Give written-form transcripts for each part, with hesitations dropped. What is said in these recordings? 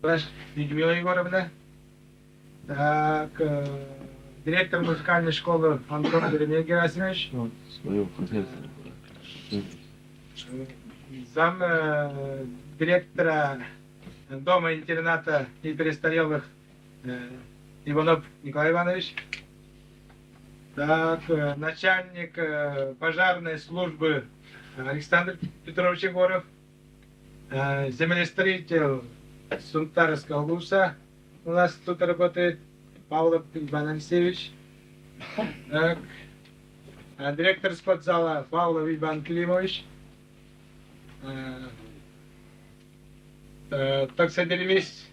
Людмила Егоровна. Так, директор музыкальной школы Антон Еремей Герасимович. Зам директора дома-интерната и престарелых Иванов Николай Иванович. Так, начальник пожарной службы Александр Петрович Егоров. Землестроитель Сунтарского ЛУСа у нас тут работает Павлов Иван Алексеевич. Так, директор спортзала Павлов Иван Климович. Таксодермист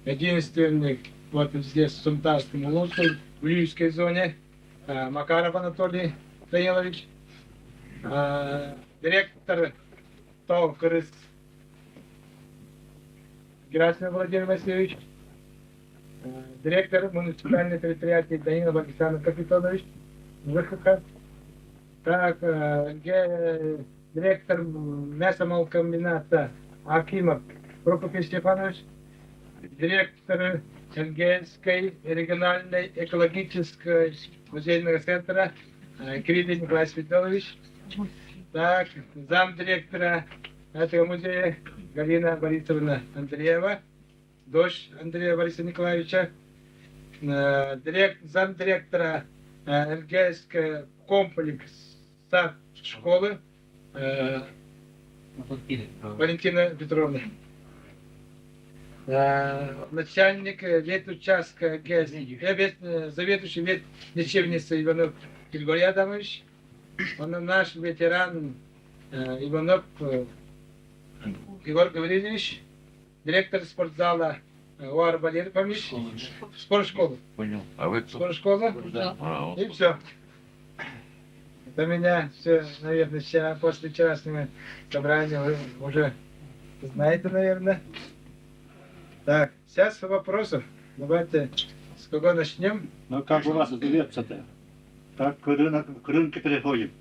единственный вот здесь, в Сунтарском улусе, в Ильюйской зоне, Макаров Анатолий Данилович. Директор ТОВ «Кырыс» Герасимов Владимир Васильевич, директор муниципального предприятия Данилов Александр Капитонович, ВХХ. Так, директор мясомолкомбината Акимов Прокопий Степанович, директор Сергеевской региональной экологической музейного центра Кирилл Николаевич Федорович, так, замдиректора этого музея Галина Борисовна Андреева, дочь Андрея Бориса Николаевича, замдиректора МГС комплекс сад школы Валентина Петровна. Начальник ветучастка ГЭС, заведующий ветлечебницей Иванов Григорий Адамович. Он наш ветеран Иванов Егор Гаврилович, директор спортзала Уар Валерий Павлович, спортшколы. Понял. А вы кто? Спортшкола. Да. И все. Это меня все, наверное, вчера, после вчерашнего собрания вы уже знаете, наверное. Так, сейчас вопросов. Давайте с кого начнем? Ну как у вас живется-то? Так к рынок, к рынку переходим.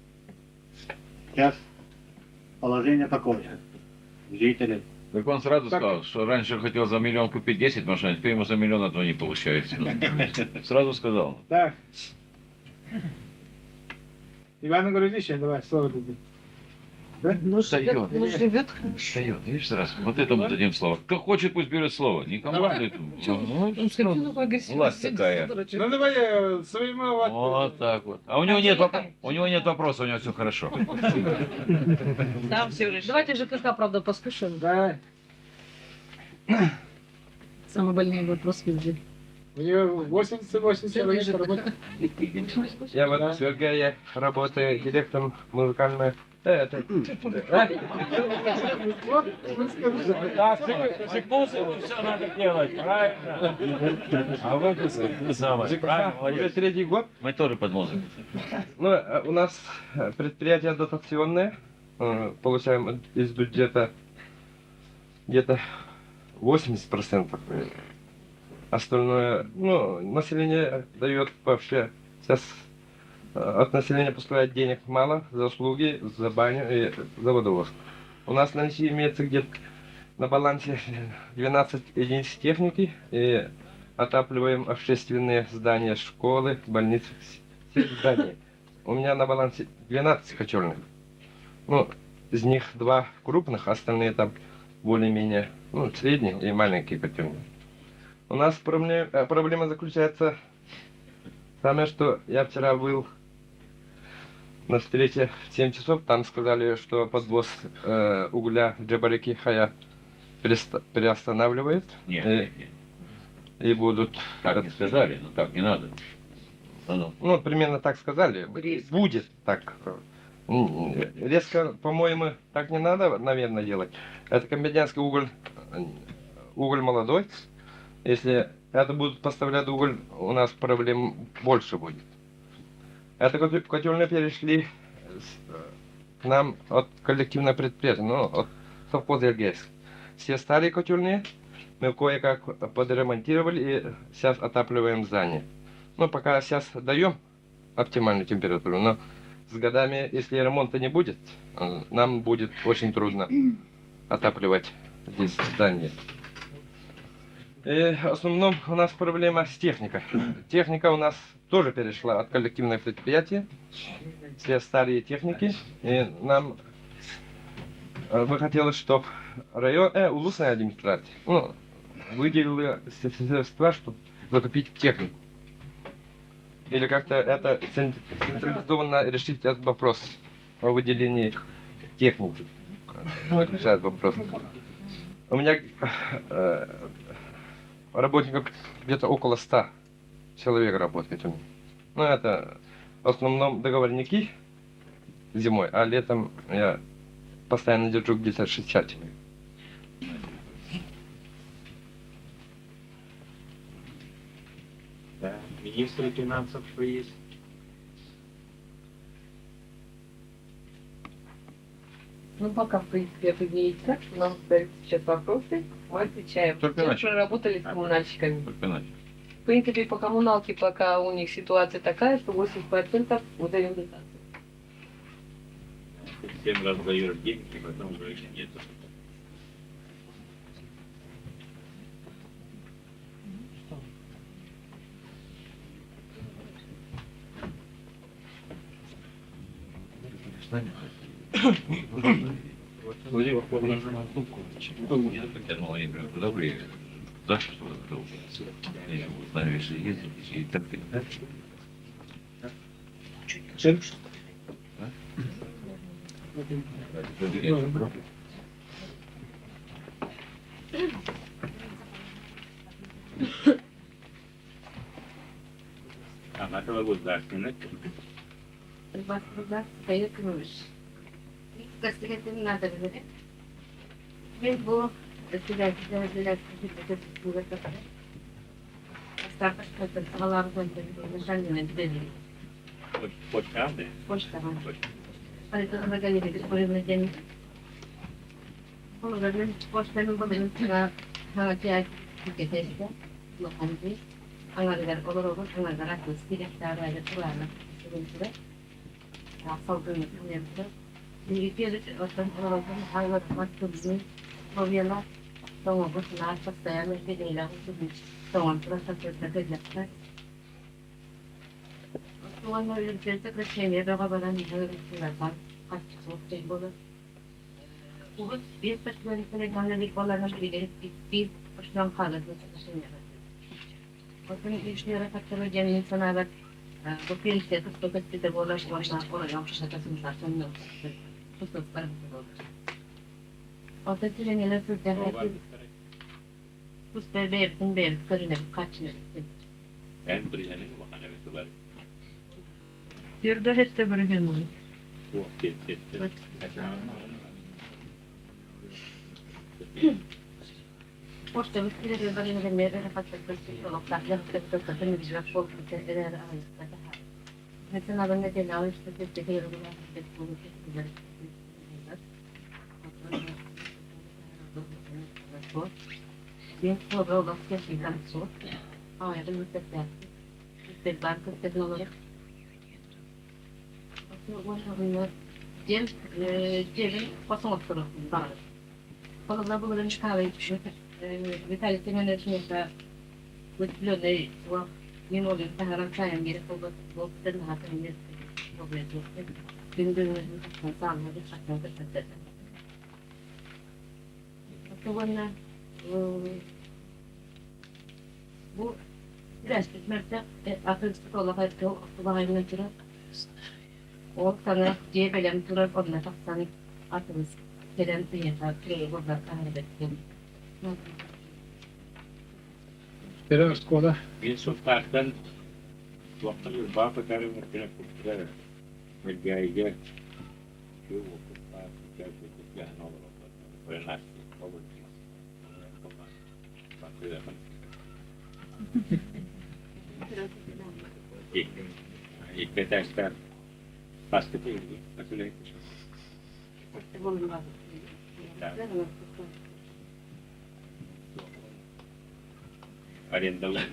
Сейчас положение такое. Жители. Так он сразу Так. сказал, что раньше хотел за миллион купить 10 машин, а теперь ему за миллион этого не получается. Сразу сказал. Так. Иван Григорьевич, давай, слово тебе. Да? Ну, живет, Дает. ну, живет хорошо. Дает, видишь, сразу. Вот этому дадим слово. Кто хочет, пусть берет слово. Не командует. Ну, Он все равно Власть такая. Ну, давай своему вот. Вот так вот. А у него нет, у него нет вопроса, у него все хорошо. Там все решили. Давайте ЖКХ, правда, послушаем. Да. Самый больной вопрос везде. У нее 88 человек работает. Я вот Да. в Сергее работаю директором музыкальной... Это, Вот, вы скажите. Так, музыку все надо делать, правильно? А вы тут самое, правильно, уже молодец. третий год. Мы тоже под музыку. Ну, у нас предприятие дотационное. Получаем из бюджета где-то 80%. Остальное, ну, население дает вообще... Сейчас от населения поступает денег мало за услуги, за баню и за водовоз. У нас на наличии имеется где-то на балансе 12 единиц техники и отапливаем общественные здания, школы, больницы, все здания. У меня на балансе 12 котельных. Ну, из них два крупных, остальные там более-менее, ну, средние и маленькие котельные. У нас проблема заключается самое, что я вчера был на встрече в 7 часов, там сказали, что подвоз угля в Джабарики Хая приостанавливает. Нет, нет, нет. И будут... Так не сказали, но так не надо. Ну-ну. Ну, примерно так сказали. Резко. Будет так. Резко, по-моему, так не надо, наверное, делать. Это комбинатский уголь, уголь молодой. Если это будут поставлять уголь, у нас проблем больше будет. Это котельные перешли к нам от коллективного предприятия, ну, от совхоза Ергейск. Все старые котельные мы кое-как подремонтировали и сейчас отапливаем здание. Ну, пока сейчас даем оптимальную температуру, но с годами, если ремонта не будет, нам будет очень трудно отапливать здесь здание. И в основном у нас проблема с техникой. Техника у нас тоже перешла от коллективного предприятия. Все старые техники. И нам бы хотелось, чтобы район, улусная администрация, ну, выделила средства, чтобы закупить технику. Или как-то это централизованно решить этот вопрос о выделении техники. Ну, это решает вопрос. У меня работников где-то около 100 человек работает у меня. Ну, это в основном договорники зимой, а летом я постоянно держу где-то 60 человек. Да. Министры финансов что есть? Ну, пока, в принципе, определить так, что нам задают сейчас вопросы, мы отвечаем. Только Сейчас иначе. проработали с коммунальщиками. Только иначе. В принципе, по коммуналке пока у них ситуация такая, что 80% мы даем дотацию. Семь раз даешь деньги, потом говоришь, нет. Куда приехали? Куда что Я знаю, если ездить, и так и А государственная. Почта, да? Эн билиһэни улахан эбит ылар. Жерде хетте берген мой. Туох тиэт-тиэт. Первая школа. Мин суттаахтан туохтан Ньурбаҕа көтөөрү мөркүнэ куттар Мэлгээйигэ үчүгэй уопуттаах олороллор Икки этээстээх бастакы Арендалар.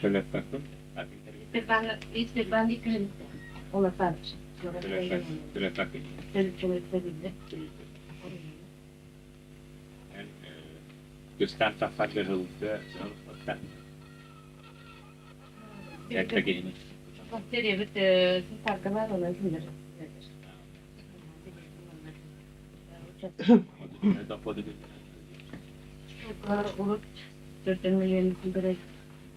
Төлөппөккүн? Төлөппөккүн? Иккистээн тахсарга ыһыллыа, ыһыллыбыта. Эрдэ киһини. Бактериябыт саргылар онон кинилэр. Урут төрдөн миллион бирэ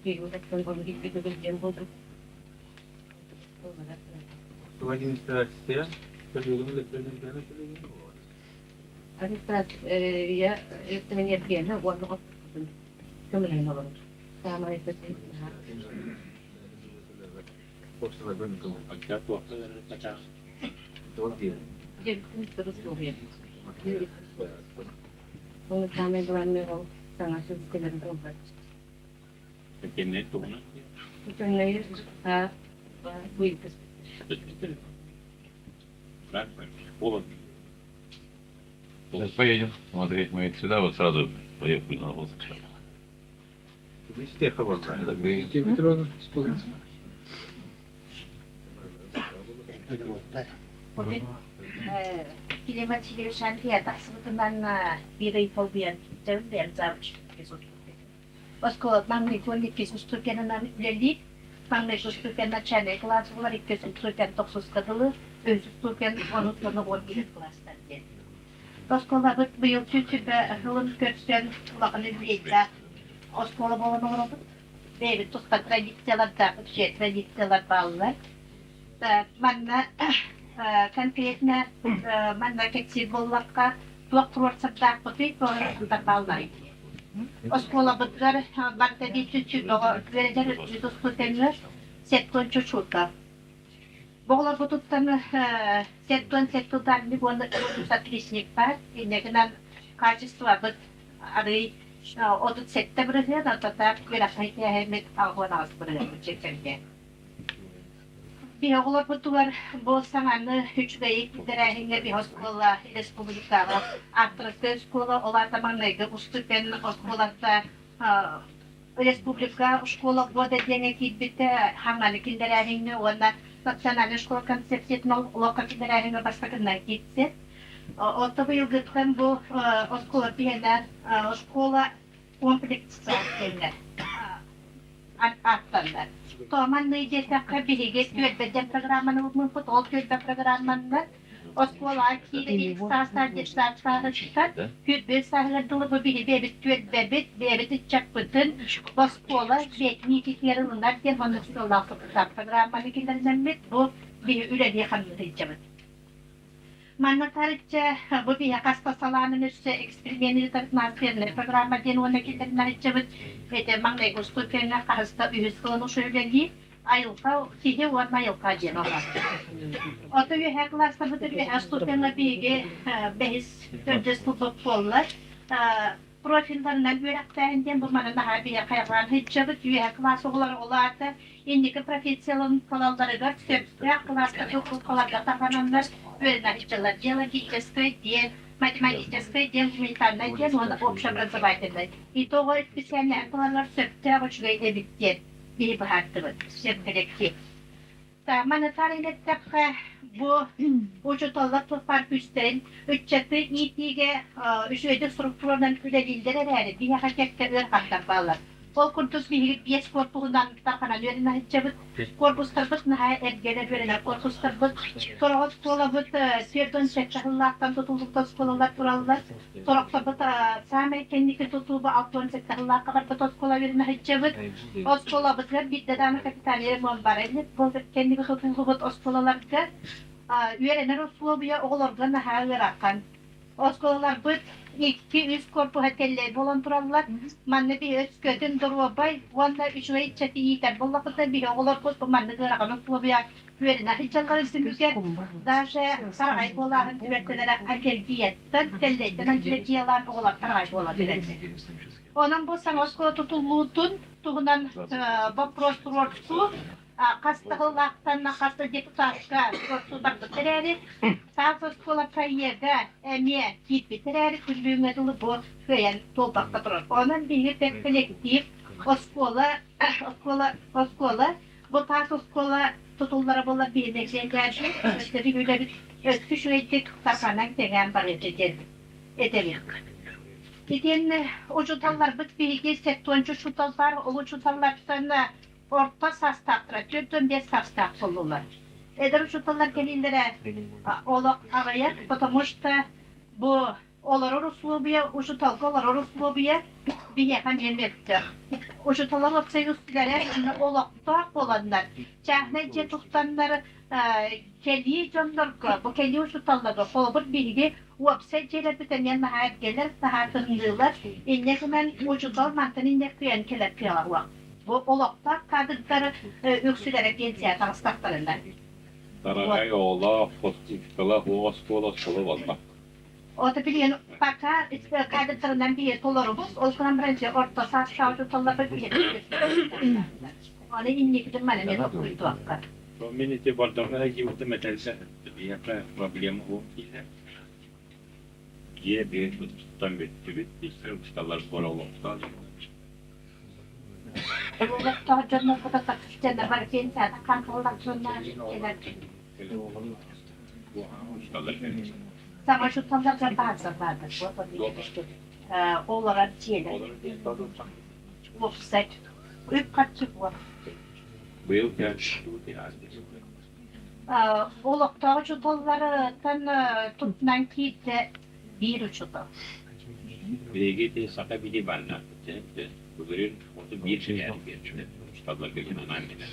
диэн буолбут. Администрация Администрация электроэнергияны уонна оттукпутун көмөлөһөн олорор. Саамай Ол самое главное ол саҥа сүбүкэлэрин ылбат. Сейчас поедем смотреть мы сюда, вот сразу поехали на вот. Климат тахсыбытынан биир ый полбуйан бэйэм завуч Оскуола маҥнайгы уонна иккис устудьуонунан үлэлиир. Маҥнайгы устудьуон начальнай кылаас буолар, иккис устудьуон тохсуска дылы, үһүс устудьуон онуттан 11 кылаастар диэн. Оскуолабыт быйыл сүүс сылын көрсөн улахан үбүлүөйдээх оскуола буолан олоробут. Бэйэбит туспа традициялардаах, үчүгэй традициялар бааллар. Манна конкретно манна кэпсиир буоллахха, туох туруорсардаахпытый, туох баалларый Оскуолабытыгар барыта биир чүччү оҕо үөрэнэр тустуу сеттон чучуутал. Бу оҕолорбутуттан сеттон сеттударник уонна отличник баар. Инньэ гынан качествобыт арый 37%, ортото үөрэххэ тээһэммит 68% чэпчэкэ. Биһи оҕолорбутугар бу саҥаны үчүгэйи киллэрээһиҥҥэ биһи оскуола республикаҕа авторская школа, ол аата маҥнайгы уступен оскуолата республика школа года диэҥҥэ киирбитэ хаҥаны киллэрээһиҥҥэ уонна национальная школа концепциятын олоххо киллэрээһиҥҥэ бастакыннан киирсэр. Отто быйылгыттан бу оскуола биһиэнэ школа комплекстаах диэннэр ааттанна. Тооманный диэтэххэ биһиги түөлбэ диэн программаны ылыммыппыт. Ол түөлбэ программанан оскуолаҕа киирэ илик саастаах детсад сааһыттан түөлбэ сааһыгар дылы бу биһиги бэйэбит түөлбэбит, бэйэбит ыччаппытын оскуола бэйэтин иитиитигэр ылынар диэн оннук сыаллаах программаны киллэринэммит бу биһи үлэлии хамныы сылдьабыт. Манна тарычча бу биһи хаста салаанын өссө эксперимент ыытар национальная программа диэн уонна киллэринэриччэбит это маҥнайгы устудьуоҥҥа хаһыста үһүс сылын ушу үлэлиир айылҕа киһи уонна айылҕа диэн олор. Ото үөһээ кылаастарбытын үөһээ устудьуоҥҥа биһиги бэһис төрдүс сылбыт буоллар Профилларынан үөрэхтээһин диэн бу маны наһаа биһи хайҕаан сылдьабыт. Үөһэ кылаас оҕолоро улаата инники профессияларын талалларыгар сөптөөх кылааска тутулларга тарҕананнар үөрэнээччилэр биологическай диэн, математическай диэн, гуманитарнай диэн уонна общеобразовательнай. Ити оҕо исписээлинэһин таларыгар сөптөөх үчүгэй эбит диэн биһи быһаардыбыт. Сөп коллектив. Маны эттэххэ, бу учууталлар туох күүстэрин ыччаты иитиигэ үчүгэйдик структуранан үлэлииллэр эрээри, биһиэхэ кэккэ ыарахаттар бааллар. Ол курдук биһиги биэс куорпуһунан тарҕанан үөрэнэ сылдьабыт. Куорпустарбыт наһаа эргэлэр үөрэнэр куорпустарбыт. Сорох оскуолабыт 47 сыллаахтан тутуллубут оскуолалар тураллар. Сорохторбут саамай кэнники тутууба 67 сыллаахха барбыт оскуола үөрэнэ сылдьабыт. Оскуолабытыгар биирдэ даҕаны капитальный ремонт бара илик. Бу кэнники тутуллубут оскуолаларга үөрэнэр услуобуйа оҕолорго наһаа ыарахан. Оскуолаларбыт икки-үс корпуһа тэллэй буолан тураллар. Манна биһи өскөтүн доруобай уонна үчүгэй ыччаты иитэр буоллахпытына биһи оҕолорбут бу маннык ыарахан услуобуйа үөрэнэ сылдьалларын түмүгэр даже тараҕай буолааһын түбэлтэлэрэ аллергияттан, тэллэйтэн аллергиялаан оҕолор тараҕай буола түһэллэр. Онон бу саҥа оскуола тутуллуутун туһунан боппуруос туруорсуу хас да сыллаахтан хас да депутатка туруорсуу барбыт эрээри, саас оскуола проега эмиэ киирбит эрээри, күн бүгүҥҥэ дылы бу кыайан туолбакка турар. Онон биһиги коллектив оскуола оскуола оскуола бу таас оскуола тутуллара буоллар биһиги үлэбит өссө үчүгэйдик тарҕанан кэҥээн барыа диэн этэбит. Итиэннэ учууталларбыт биһиги сектуонча учуутал баар, ол учууталлартан орто саастаахтара 45 саастаах буоллулар. Эдэр учууталлар кэлиилэрэ олох аҕыйах, потому что бу олорор условия, учууталга олорор условия биһиэхэ эмиэ мөлтөх. Учууталлар уопсай үксүлэрэ олохтоох буоланнар, чааһынай дьиэ туттаннар кэлии дьоннорго, бу кэлии учууталларга, холобур, биһиги уопсай дьиэлэрбит эмиэ наһаа эргэлэр, наһаа тымныылар, инньэ гынан учуутал мантан инньэ кыайан кэлэр кыаҕа суох. Бу олохтоох кадрдар үксүлэрэ пенсияҕа таҕыстахтарына. Тараҕай оҕолоох, фортификалаах уох оскуола оскуола буолбат. Ото билигин пока кадрдарынан биһи толорубут, ол гынан баран дьэ орто саастаах учууталларбыт биһиги Аны инникитин маны эмиэ толкуйдуохха. Мин ити бордоҥҥо сылдьыбытым этэлсэ биһиэхэ проблема суох дииллэр. Дьиэ биир туттан бүттүбүт, биир усталар буола олохтоох Олохтоох дьоннорго тахсытена бар пенсияда хантыллар дьоннор кэлэр. Саҥа учууталларга бааза баада. Олорор дьиэлэр. Уопсай. Үп-харчы буор. Быйыл Олохтоох учууталлартан тутунан киирдэ биир учуутал. Биһиги ити саха били банна былырыын оту биир сэрээри биэрдилэр. Учууталларга анаан минэн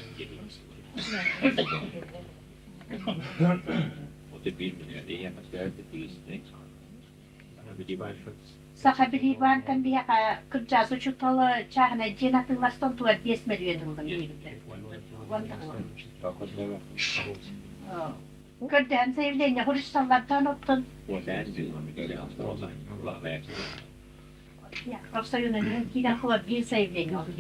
Оту биир минээри Саха Билии-баантан биһиэхэ кырдьаҕас учуутал чааһынай дьиэни атыыластан тугар 5 мөлүйүөн ыллым диэбитэ. Көрдөһөн заявление хурусталлартан оттон Профсоюзун киирэн хлоп биир заявление оҕо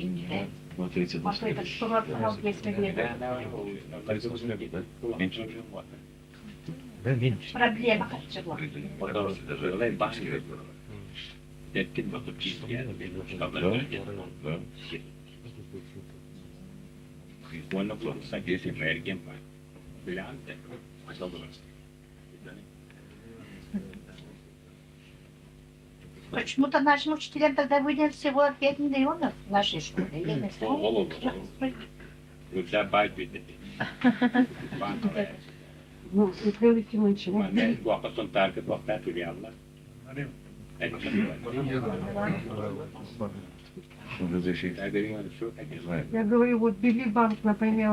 Проблема харчы буолар. Почему-то нашим учителям тогда выделили всего 5 миллионов в нашей школе. Я не знаю. Ну, Михаил Ефимович, Я говорю, вот Били-банк, например,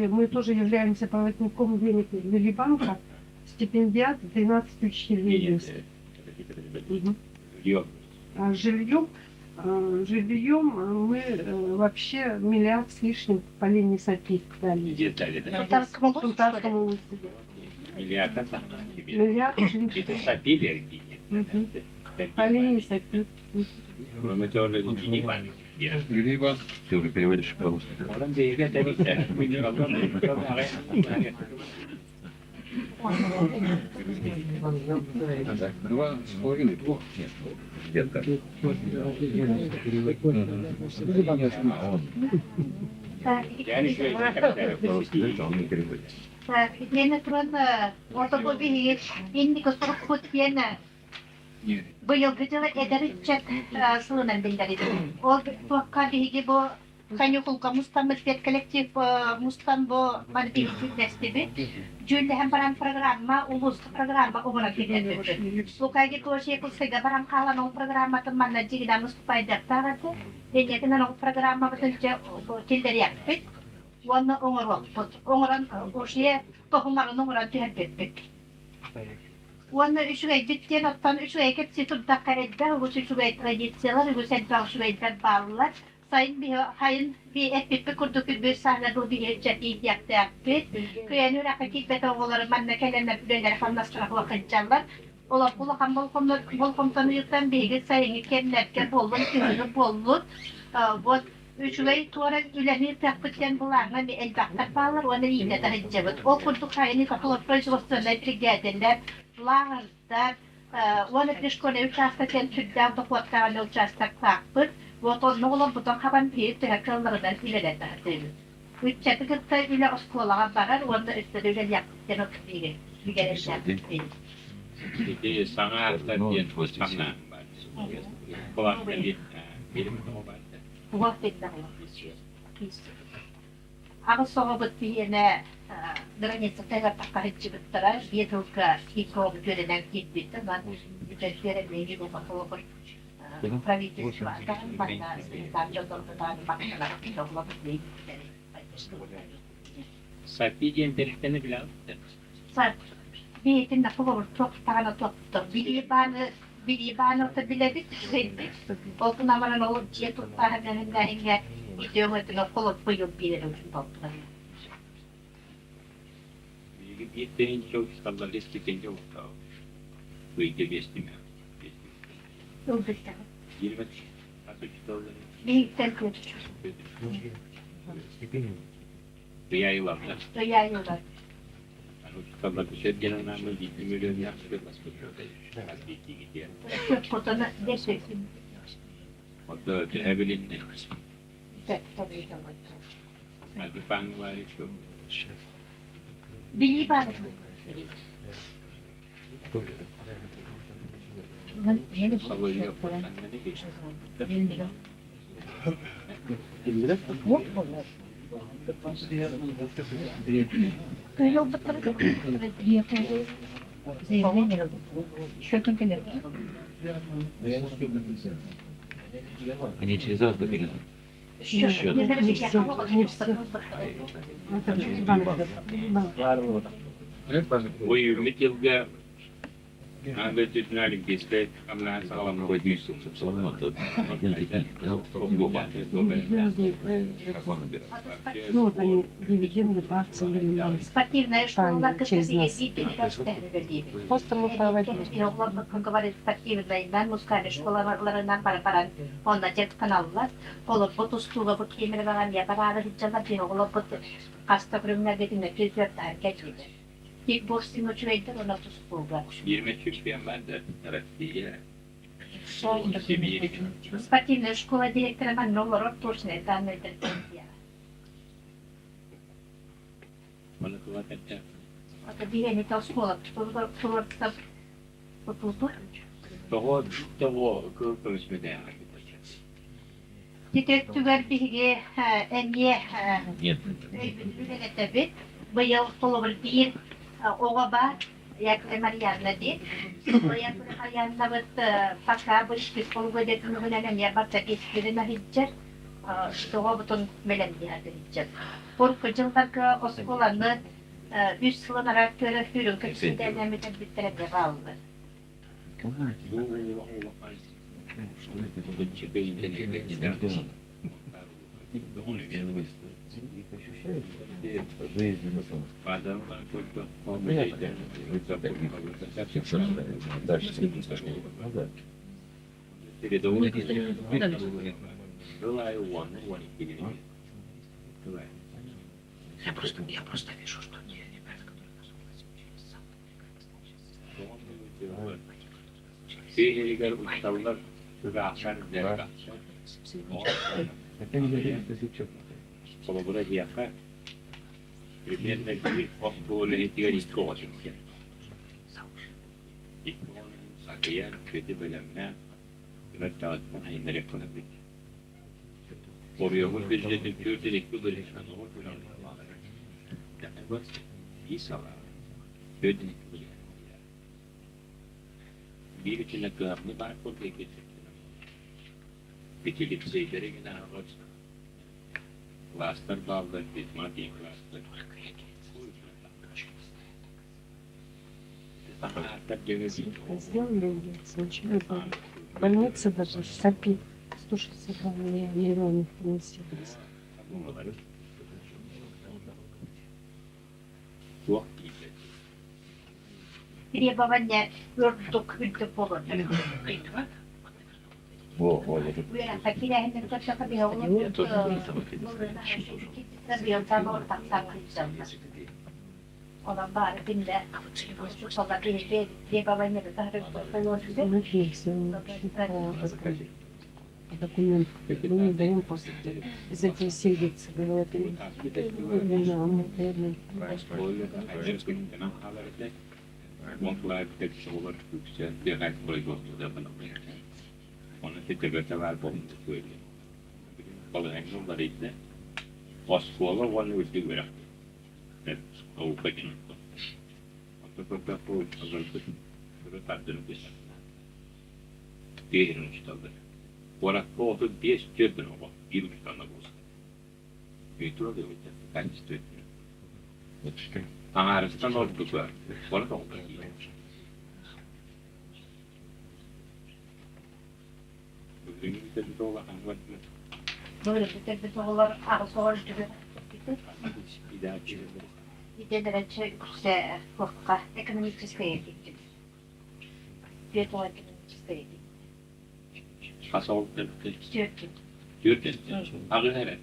мы тоже являемся проводником денег Били-банка, стипендиат 12 учителей есть. А жильем, жильем мы вообще миллиард с лишним по линии САПИ дали. Дали, да? Сунтарскому Сунтарскому Миллиард Миллиард с лишним. По линии САПИ. Мы тоже Ты уже переводишь по-русски. Два с половиной, двух нет. Где-то. А он по-русски, он не переводит. Итиэннэ туран ортоку биһиги инники сурукпут диэн быйылгы дьыл эдэр ыччат сылынан биллэрит. Ол туохха биһиги бу каникулга мустаммыт педколлектив мустан бу маны биһиги дьүүллэстибит. Дьүүллэһэн баран программа, улууска программа оҥорон киллэрбиппит. Лука Егорьевич баран хаалан ол программатын манна дьигинэн выступайдыахтаах этэ. Инньэтинэн ол программабытын дьэ киллэриэхпит уонна оҥоруохпут. Оҥорон уже тоһумарын оҥорон түһэрбиппит. Уонна үчүгэйбит диэн оттон үчүгэй кэпсии турдахха элбэх үгүс үчүгэй традициялар, үгүс элбэх үчүгэйдэр бааллар. Сайын биһи хайын би эппиппит курдук күрбүт саһыла дуу биһи чэтиийдиэхтээхпит. Кыайан үрэххэ киирбэт оҕолору манна кэлэннэр үлэлэр-хамнастара суох сылдьаллар. Олох улахан болҕомтону ыытан биһиги сайыҥҥы кэмнэргэ буоллун, күһүҥҥү буоллун, вот үчүгэй туора үлэни ыытыахпыт диэн былааҥҥа элбэхтэр бааллар уонна иитэ таһыддьабыт. Ол курдук сайын производственнай бригадэлэр, лааҕырдар, уонна пришкольнай учаастак диэн сүрдээх дохуоттаах учаастактаахпыт. Вот онно олорбутун хабан биһиги төһө кыалларынан үлэлэтэ сатыыбыт. Ыччаты кытта үлэ оскуолаҕа барар уонна өссө да үлэлиэхпит диэн бигэ Ити саҥа ааттар диэн хамнааһын баар. Уох биллэҕэ. Аҕыс оҕобут биһиэнэ границатыгар таххаһыччыбыттара, биир тылга икки оҕо үөрэнэн киирбит. Онон бүтэрдэр эмиэ холобур правительстводан манна дьоннорбутаан махтанар оҕолорбут Сапи диэн тэрилтэни билэҕит? Бэйэтин холобур туохтаҕына туохтар билии бааны билэбит ол гынан баран ол дьиэ туттааһын иҥэ ити өҥөтүнэ холобур биэрэр болтугар Биһиги биир тыһыынча учууталларга стипендия олохтоох. Ыйга биэстимэ. Ылбыттаҕым. Биирбэт хас учууталлары? Биһиктэн күөт. Ыйаайыларда. Ыйаайылар. Учууталлар сэргэн анааммын биирдии мөлүйүөннээх хас биирдиигитиэр. Хотоно десетин. Ото төһө билиннэ? Билии баар. Они через раз добили. Счет. Не все. Это банк. Банк. Ой, дьылга аан дойду үрдүнэн олимпийскай хамнаһын саҕаламмыт. Ну вот они дивиденды по акциям передавали. Спортивная школа Через нас. Просто мы проводили. Как говорит, спортивная, музыкальная школаларынан баран онно дьарыктаналлар. Олорбут устууга бу киэмэр баран я бараары сылдьаллар, биһи оҕолорбут хаста көрүҥнэрбитин мөккү кэллилэр. Кикбоксинг үчүгэйдэр уонна тустууга. Биирмэ чемпион баар Россия, Сибирь. Спортивная школа директора манна олорор точно данные Оны тула кэтте. Это биһиэни школа туруорсар тутууту. Тоҕо тоҕо кыл көмүсмэтээх. Түтөттүгэр биһиги эмиэ үлэлэтэбит. Быйыл холобур биир оҕо баар, Яков Марьяна диэн. Яков Марьянабыт пока бу полугодия эмиэ барта киспирин аһыйдьар, тоҕо бутун бэлэмниэхэ иһдьэр. Урукку дьылларга оскуоланы үс сылын ара көрө хүрүн көпсүтэнэмит бүттерэ бааллар. Я просто вижу, что те ребята, которые нас учились сам, Сиһиригэр учууталлар үбэ-ахсаан үрдээбэт. Холобура диэххэ, примерно биир оскуола үлэһитигэр икки оҕо сылдьар. Икки оҕону сакыйан, күөтү бэлэмнээн, түмэр даҕаттан айыннарыахха эбит. Оройуон бюджетин 402 биир салаа, 402 Биир үтүнэ кыһамньы баар курдук икки Эпилепсийдэр игин аһаҕас класстар бааллар, физмат класстар. Сделали инъекцию, ничего не было. Больница даже САПИ 162 миллиона финансируется. Туох тиийбэт. Требования үрдүк үрдүк болор. Үөрэххэ киирээһиннэр көрсөхө биһи Я тоже не самый Онон баары биллэ требования Мы фиксируем по документу. Мы не даем просто из этих всех говорят, мы наверное, Оны төбөтө баар буолбут үөрдүм. Балаһыанньа уларыйда. Оскуола уонна үрдүк үөрэх. Наука диэн. Онто көрдөххө учууталларбыт өрө тардынып Тиэһин учууталлар. Куоракка 35 түөрт оҕо биир учуутална буолсун. Качество Аҥаарыттан ордук куорат оҕото киирэр. Бүтэрбит оҕолор аҕыс оҕо үрдүгэр идэлэрэ үксэ туохха экономическай этиктик. Түөрт оҕо экономическай этик. Хас оҕо бүтэрбит? Түөрт. Түөрт Аҕыс эрэ.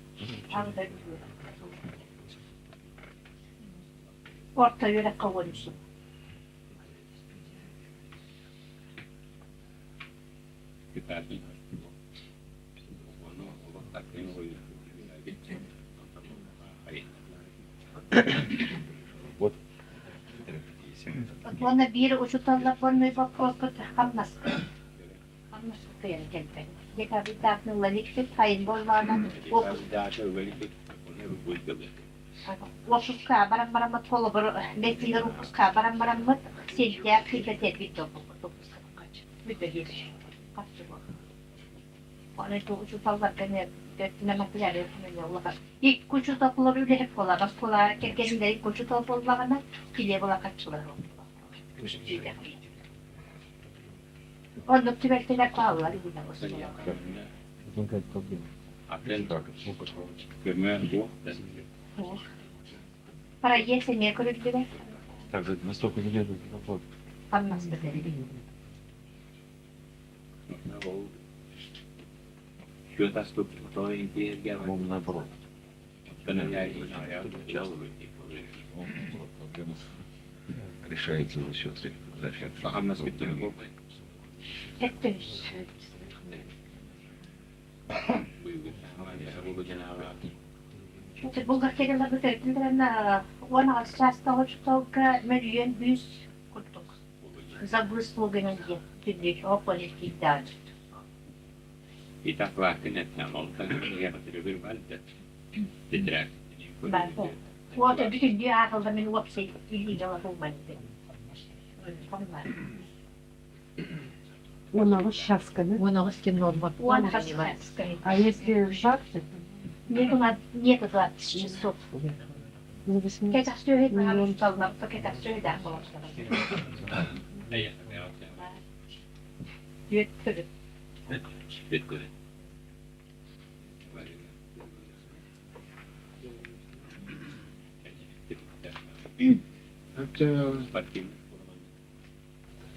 Орто үөрэххэ 13. Уонна биир учууталлар боппуруоспут хамнаска. Хамнаска кыайан кэлбэт. Декабрьдаахны ылаликпит хайын буоллаҕына уоппуска баран бараммыт холобур бэс ыйыгар уоппуска баран бараммыт сентябрь сыыйда тиэрбит буолбуппут уоппуска Бүтэ харчы Оны учууталларга Икки учууталлар үлэһит буолар оскуола кэргэннэр икки учуутал буоллаҕына килиэ була харчылар Оннук түбэлтэлэр бааллар Проезд эмиэ көрүллүбэт. Также настолько не Хамнаспыт Наоборот. Решается за счет за счет. Булгахтыгаларбыт өртүлэрин 16 чаастаах учууталга мөлүйүөн бүүс курдук. За выслугами диэн түннүк ополитикдаан. Уота бүтүннүү ааҕылла мин уопсай илиигэ олорумман Он часка, да? Он кем норма. Он часка. А если 20? Нет, у нас нет 20 часов. Ну, 18. Кэтэх сүөһү кэтэх сүөһү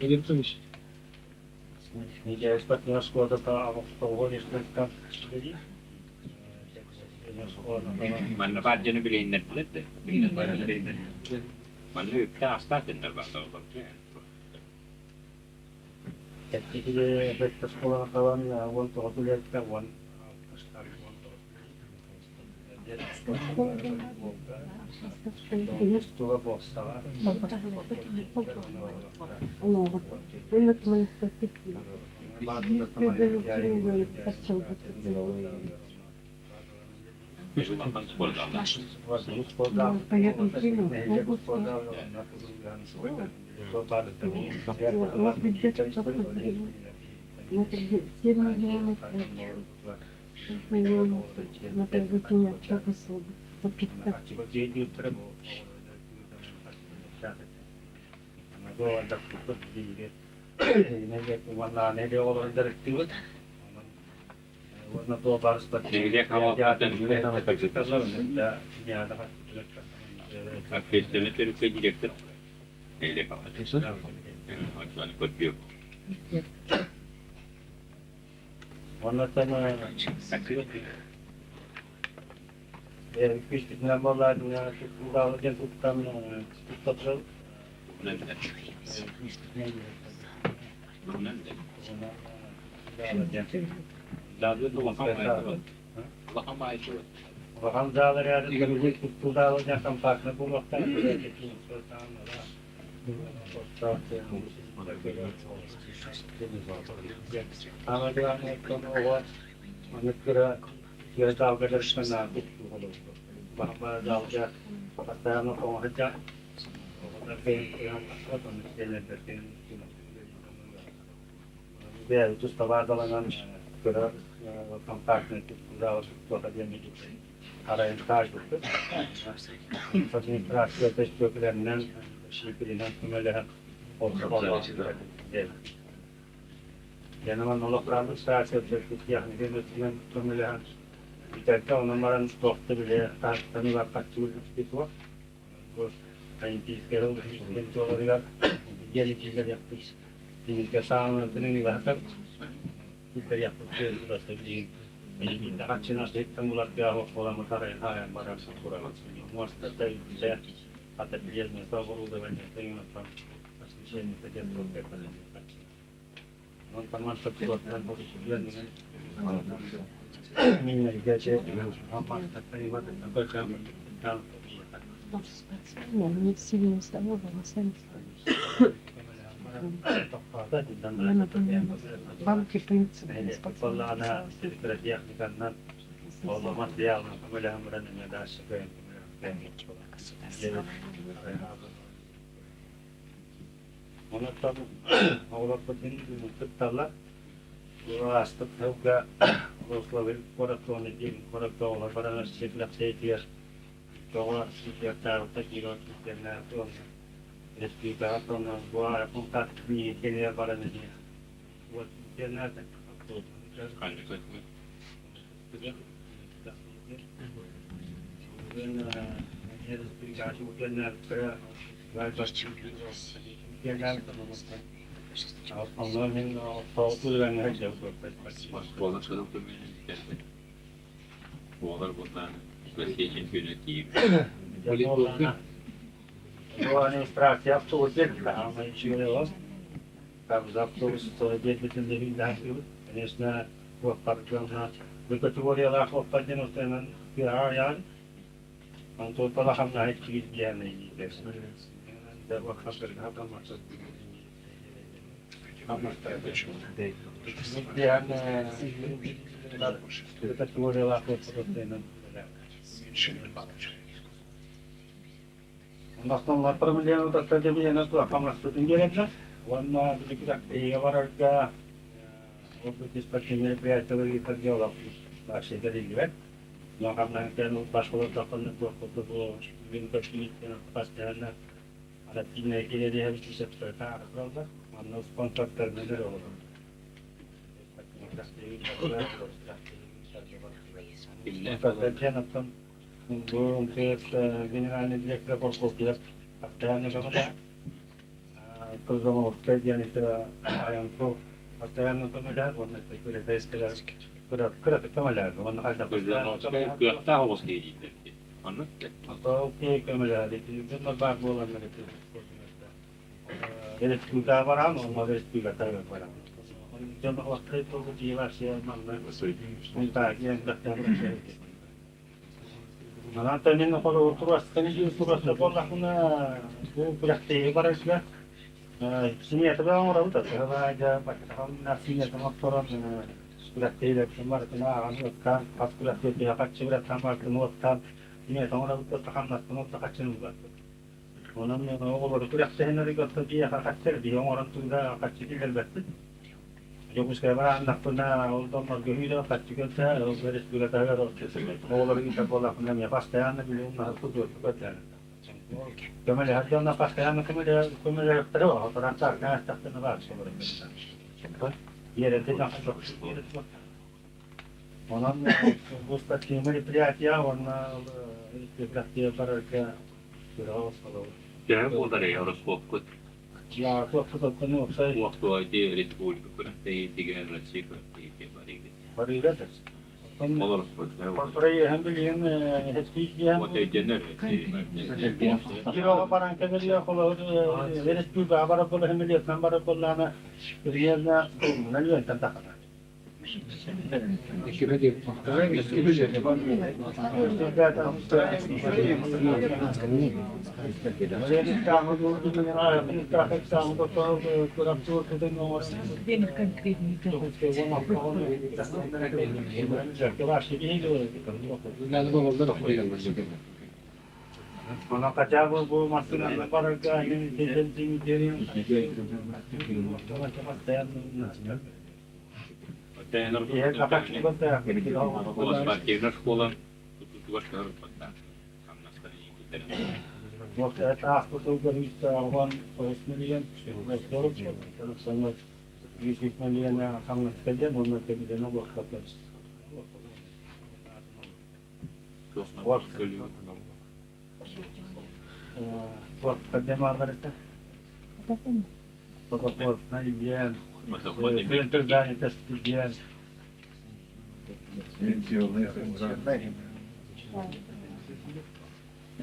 Лептович. Манна баар дьону билиһиннэрдилэр да. Манна үпкэ астаах дэннэр баар Общественный төрүккэ директор Саамай главное, оҕо маннык кыра залга дьарыктанаабыт залга постоянно оҥоһуйда оҕолор бэйэ туста баардаланан кыра контактный зал туоха диэн арайын таайбыппыт. Администрация көстүөкүлэринэн, шиперинэн көмөлөһөн Янаман олох администрация техникин өттүнэн көмөлөһөн бүтэргэ онон баран туохта билэ таһыттан ылархаччы суох. Бу Олимпийскай туоларыгар диэн Тиникке саамын илаһатар Спортсмены, они сильно здоровы, сами. Я, например, в банке, в принципе, спортсмен. Онон оҕолорбутун кытталлар. Ааспыт сылга Руславы куораттан диэн куоракка оҕолор баран сиэтлэхсэйитигэр тоҕо ситиэхтээҕиттэн киирэн республикаҕа бу кэлиэ баран иһиэ. Вот Буолар буоллаан Россия чемпиона тиийбит. Администрация автобус автобус Конечно, бу категориялаах уоппардын устунан тыаҕа Онтон Уонна билигин барарга мероприятиялар Генеральный директор Кыахтаах оҕус киһи дииллэр дии. Оннук Дьокуускайга барааннахпына, ол дьоннорго үүрэ харчы көрсө, ол республикатыгар оҕолору ыытар буоллахпына, эмиэ постоянно билигин көмөлөһөр дьонно постоянно көмөлөһөхтөрө, отуран сааркаастахтына баар Онон бу спортивное мероприятие уонна барарга Төһө буолар ороскуоппут? Уохтуойди республика күрэхтэһиитигэр Россия күрэхтэһиитигэр барыыгыт. Ол Вот өйдөнөр. Спортивная школа тутуутугар көһөрүллүбэттэр. Хамнастары иитиллэр.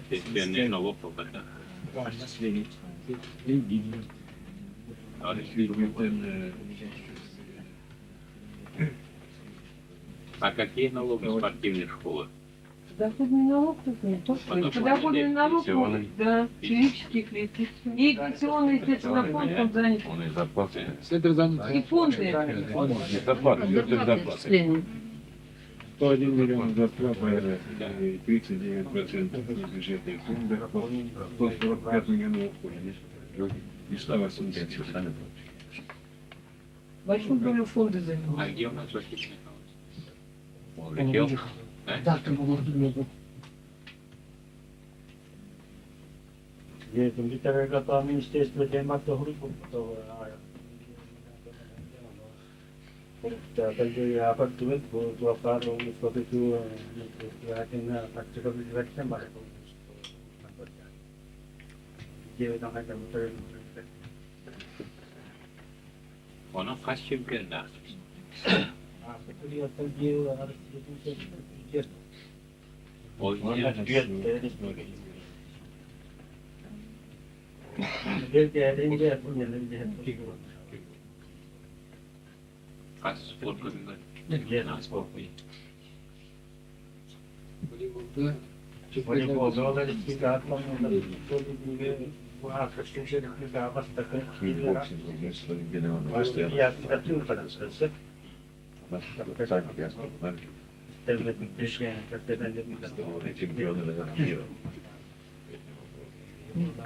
Пенсионный налог буолбата. А какие налоги в спортивной школы? Подоходный налог тут нет. Подоходный налог, да, физических лиц. И пенсионный, естественно, фонд, он занят. Он и зарплаты. И фонды. Зарплаты, Отчисления. 101 миллион зарплаты и 39% бюджетных фондов, 145 миллионов уходит. И 180. Большую долю фонды занимают. А где у нас Василий Михайлович? Он улетел? Да? Onun kaç чемпионы? Ол Хас спорт көрүҥэр?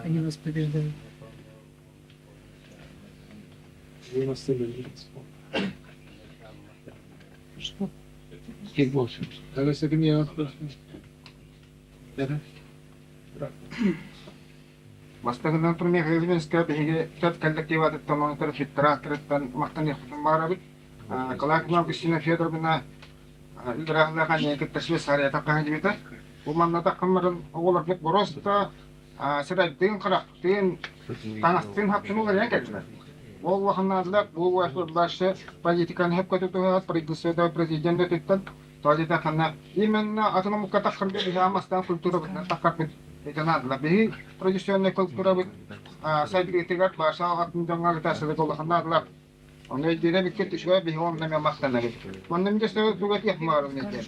Они нас побеждают. Что? Бастакынан туран Михаил биһиги төрт коллективатыттан онтор фиттарааттарыттан махтаныахпытын баарабыт. Калакина Кристина Федоровна Илдрахлахан кытта Швейцария таххан дибитэ. Бу манна таххаммарын оҕолорбут бороста сырайдыын харахтыын таҥастыын хапсынулар кэллилэр. Ол улаханнаадылар бу башы политиканы хөп көтүтүһэ правительство президент өтүттэн туалета ханна именно атын омукка таххарга биһи амастаан культурабытынан таххарбыт этенаадылар. Биһи традиционный культурабыт сайдыытыгар баша атын дьоҥҥо кытаасылык улаханнаадылар. Ону өйдүүрэ бүккет үчүгэй биһи онно мен махтанабыт. Онно мин дьэ тугатиэх маарым нете.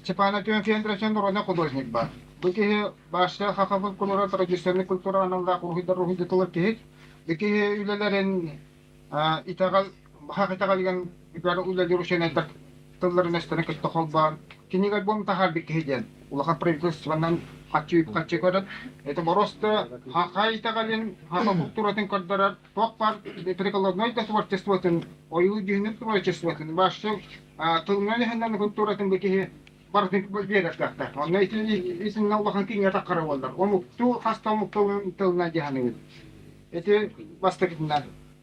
Степан Артемьевич народный художник бар. Бу киһи баша хахабыл культура традиционный культура аналлаах уруһуйдар уруһуйдатылар киһи. Бу киһи үлэлэрин итэҕэл хах итэҕэлигэн үлэлиир ученайдар тылларын өстөрүн кытта холбоон кинигэ альбом таһаарбыт киһи диэн улахан правительствонан хаччы үп-хаччы көрөн это просто хаха итэҕэлин хаха культуратын көрдөрөр туох баар прикладной да творчествотын ойуу дьүһүнүн творчествотын башы тылынан иһинэн культуратын бу киһи барытын биэрэр кыахтаах. Онно итиннэ улахан кинигэ таххара буоллар. Омуктуу хаста омук тылынан дьаһаныбыт. Ити бастакытынан.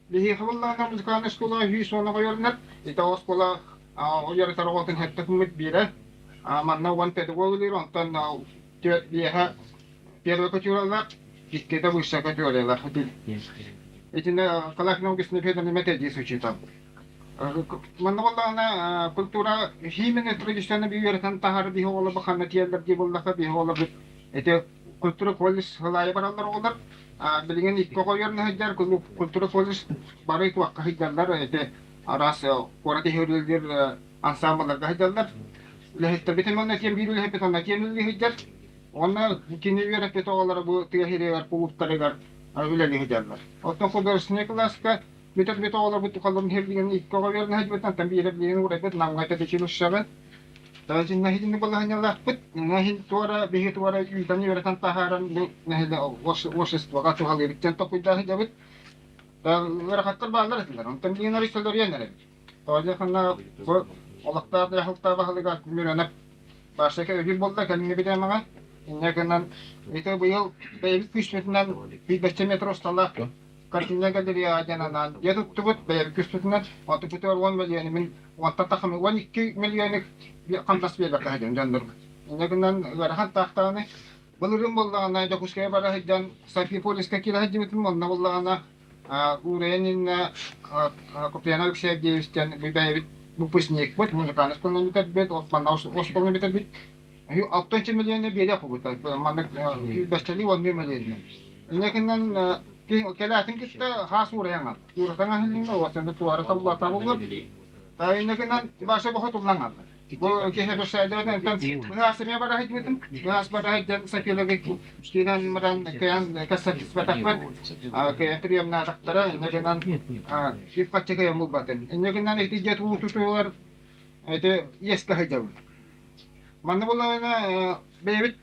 Биһиэхэ буоллаҕына музыкальнай школа 110 ойорунар. Ити оскуола ойорутар оҕотун хэттэ күммүт биирэ. Манна уон педагог үлэлиир, онтон биэһэ первый категориялаах, иккитэ высшая категориялаах. Итиннэ Калахин Августина Федоровна методист учитель. Манна буоллаҕына культура химия традиционно үөрэтэн таһаар биһи оҕолор ханна тиэллэр дии буоллаха биһи оҕолор ити культура колледж сылаайа бараллар оҕолор билигин икки оҕо үөрэнэ сылдьар культура колледж бары туохха сылдьаллар ити. Араас куорат иһи ансаамбылларга сылдьаллар. Үлэһиттэрбит эмиэ тиэм биир үлэһиппит онно тиэм үлэлии сылдьар. Уонна кини үөрэппит оҕолоро бу тыа сиригэр кулууптарыгар үлэлии сылдьаллар. Оттон художественнай кылааска бүтэрбит оҕолорбут тухаларын иһирдигэн икки оҕо үөрэнэ сылдьыбыт, онтон биирэ билигин уурайбыт Намҥа педучилищеҕа. Нэһилиэнньэ балаһыанньалаахпыт. Нэһил туора биһи туора үүтэн үөрэтэн таһааран бу нэһилэ обществоҕа туһалыыбыт диэн толкуйдаах сылдьабыт. Ыарахаттар бааллар этилэр. Онтон билигин арыйсаларыйан эрэбит. Тоҕо ханна бу олохтоох дьаһалта баһылыга Миронов Баштака өйүүр буолла кэлиҥҥи бириэмэҕэ. Инньэ гынан ити быйыл бэйэбит күүспүтүнэн 105 метр усталаах картина галереяҕа диэн анаан дьиэ туттубут бэйэбит күүспүтүнэн отупутугар 10 миллиону мин уонтан тахамы 12 миллиону хамнас биэрбэккэ сылдьан дьоннорбут. Инньэ гынан ыарахан таахтаҕына былырыын буоллаҕына Дьокуускайга бара сылдьан Софиполиска киирэ сылдьыбытым онно буоллаҕына Уурайан иннэ Куприянов Алексей Авдеевичтэн бэйэбит выпускникпыт, музыкальный школаны бүтэрбит, манна оскуоланы бүтэрбит. Алтынчы миллионы биэриэх буолбута. Маннык бэстэлии уоннуу миллионы. Иннекинэн кэлээтин кытта хаас уурайан ал. Ууратан аһыллыҥна уотаны туара табыллата буллар. Иннекинэн баша бохо туллан аллар. Бу киһи бэсээдэртэн быһаас эмиэ бара сылдьыбытым. Быһаас бара сылдьан Софияларга киирэн баран кыайан кэссэрбэтэхпэр кыайан приемнаатахтара. Инньэ гынан үп-харчы кыайан булбатым. Инньэ гынан ити дьиэ тутуутугар ити иэскэ сылдьабын. Манна буоллаҕына бэйэбит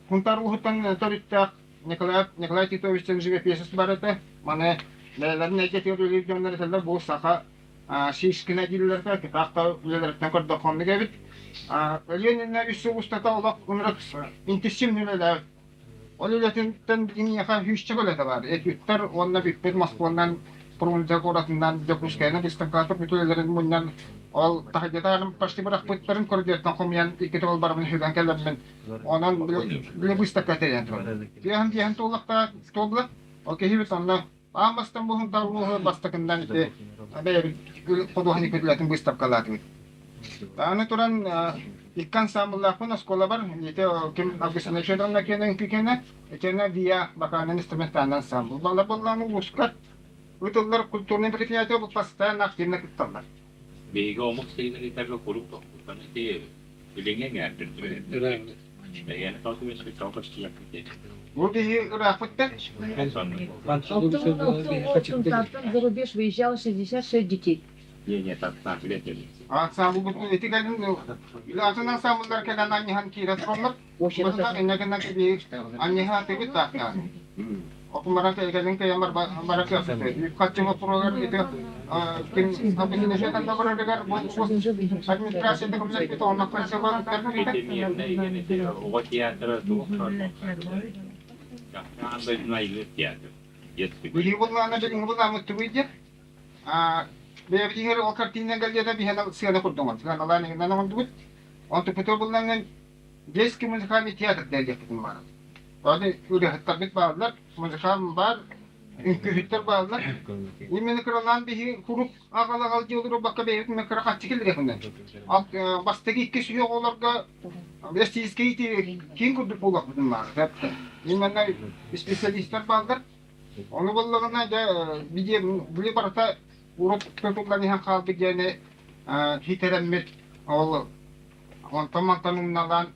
Хунтаар улууһуттан төрүттээх Николай Николай Титович живописец бар этэ. Маны бэйэлэрин эйгэтигэр үлэлиир дьоннор этэллэр бу саха Шишкина дииллэргэ кытаахта үлэлэриттэн көрдөххө оннук эбит. Өлүөн иннинэ үс сыл устата олох ынырык интенсивный үлэлээбит. Ол үлэтиттэн киниэхэ сүүсчэкэ үлэтэ баар. Этюдтар уонна бүппүт Москванан, Фрунзе куоратынан, Дьокуускайынан выставкалаах бүтүн үлэлэрин мунньан ол таһырдьа почти бырахпыттарын көрдүөттэн хомуйан икки төгүл барабын сүгэн кэлэммин онон били выставка тэрийэн турабын. Тиэһэн тиэһэн туоллахта туолла. Ол киһибит онно Аан бастан буһунтар улууһу бастакындан ити бэйэбит худуоһунньук үлэтин быыстапкалаатыбыт. Аны туран икки ансаамбыллаахпын оскуолабар ити ким Августина Федоровна киэнэ үҥкүү итиэннэ ВИА вокальнай инструментальный ансамбл. Балар буоллаҕына улууска ыытыллар культурный мероприятие постоянно активно кытталлар. Биһиги омук сиригэр куруук тохтутан ити билиҥҥи эҥээрдэр Бу биһи ыраахпыттан Алтын за рубеж выезжало 66 детей. Ансамблбыт ити кэлин атын ансамбллар кэлэн анньыһан киирэ тураллар. Быһыта иннэ гына биһи анньыһа атыгыт таахтаан. Окумаран кэлин кэйэн бара кыахсыты. Үп-харчы боппуруогар ити ким объединение барарыгар бу администрация документ онно Оҕо театра туох театр. Биһиги буллаана билиҥҥи буллааммыт тугуй диэн бэйэбитигэр ол картинынан галерейда биһиэнэ сыана курдук сыаналаан иҥинэн оҥордубут. Онтукпутугар буллаҥҥын детский музыкальный театр диэхпитин баар. Аны ырыаһыттарбыт бааллар, музыкант баар, үҥкүүһүттэр бааллар. Именно кыралаан биһи куруук аҕал-аҕал дии олорбакка бэйэбит эмэ кыра харчы киллэриэхинэн. Бастакы икки сүһүөх оҕолорго российский киин курдук буолуохпутун баар. Именно специалистар бааллар. Ону буоллаҕына дьэ били барыта урут тутуллан иһэн хаалбыт диэни хитэрэммит ол онтон-мантан умналаан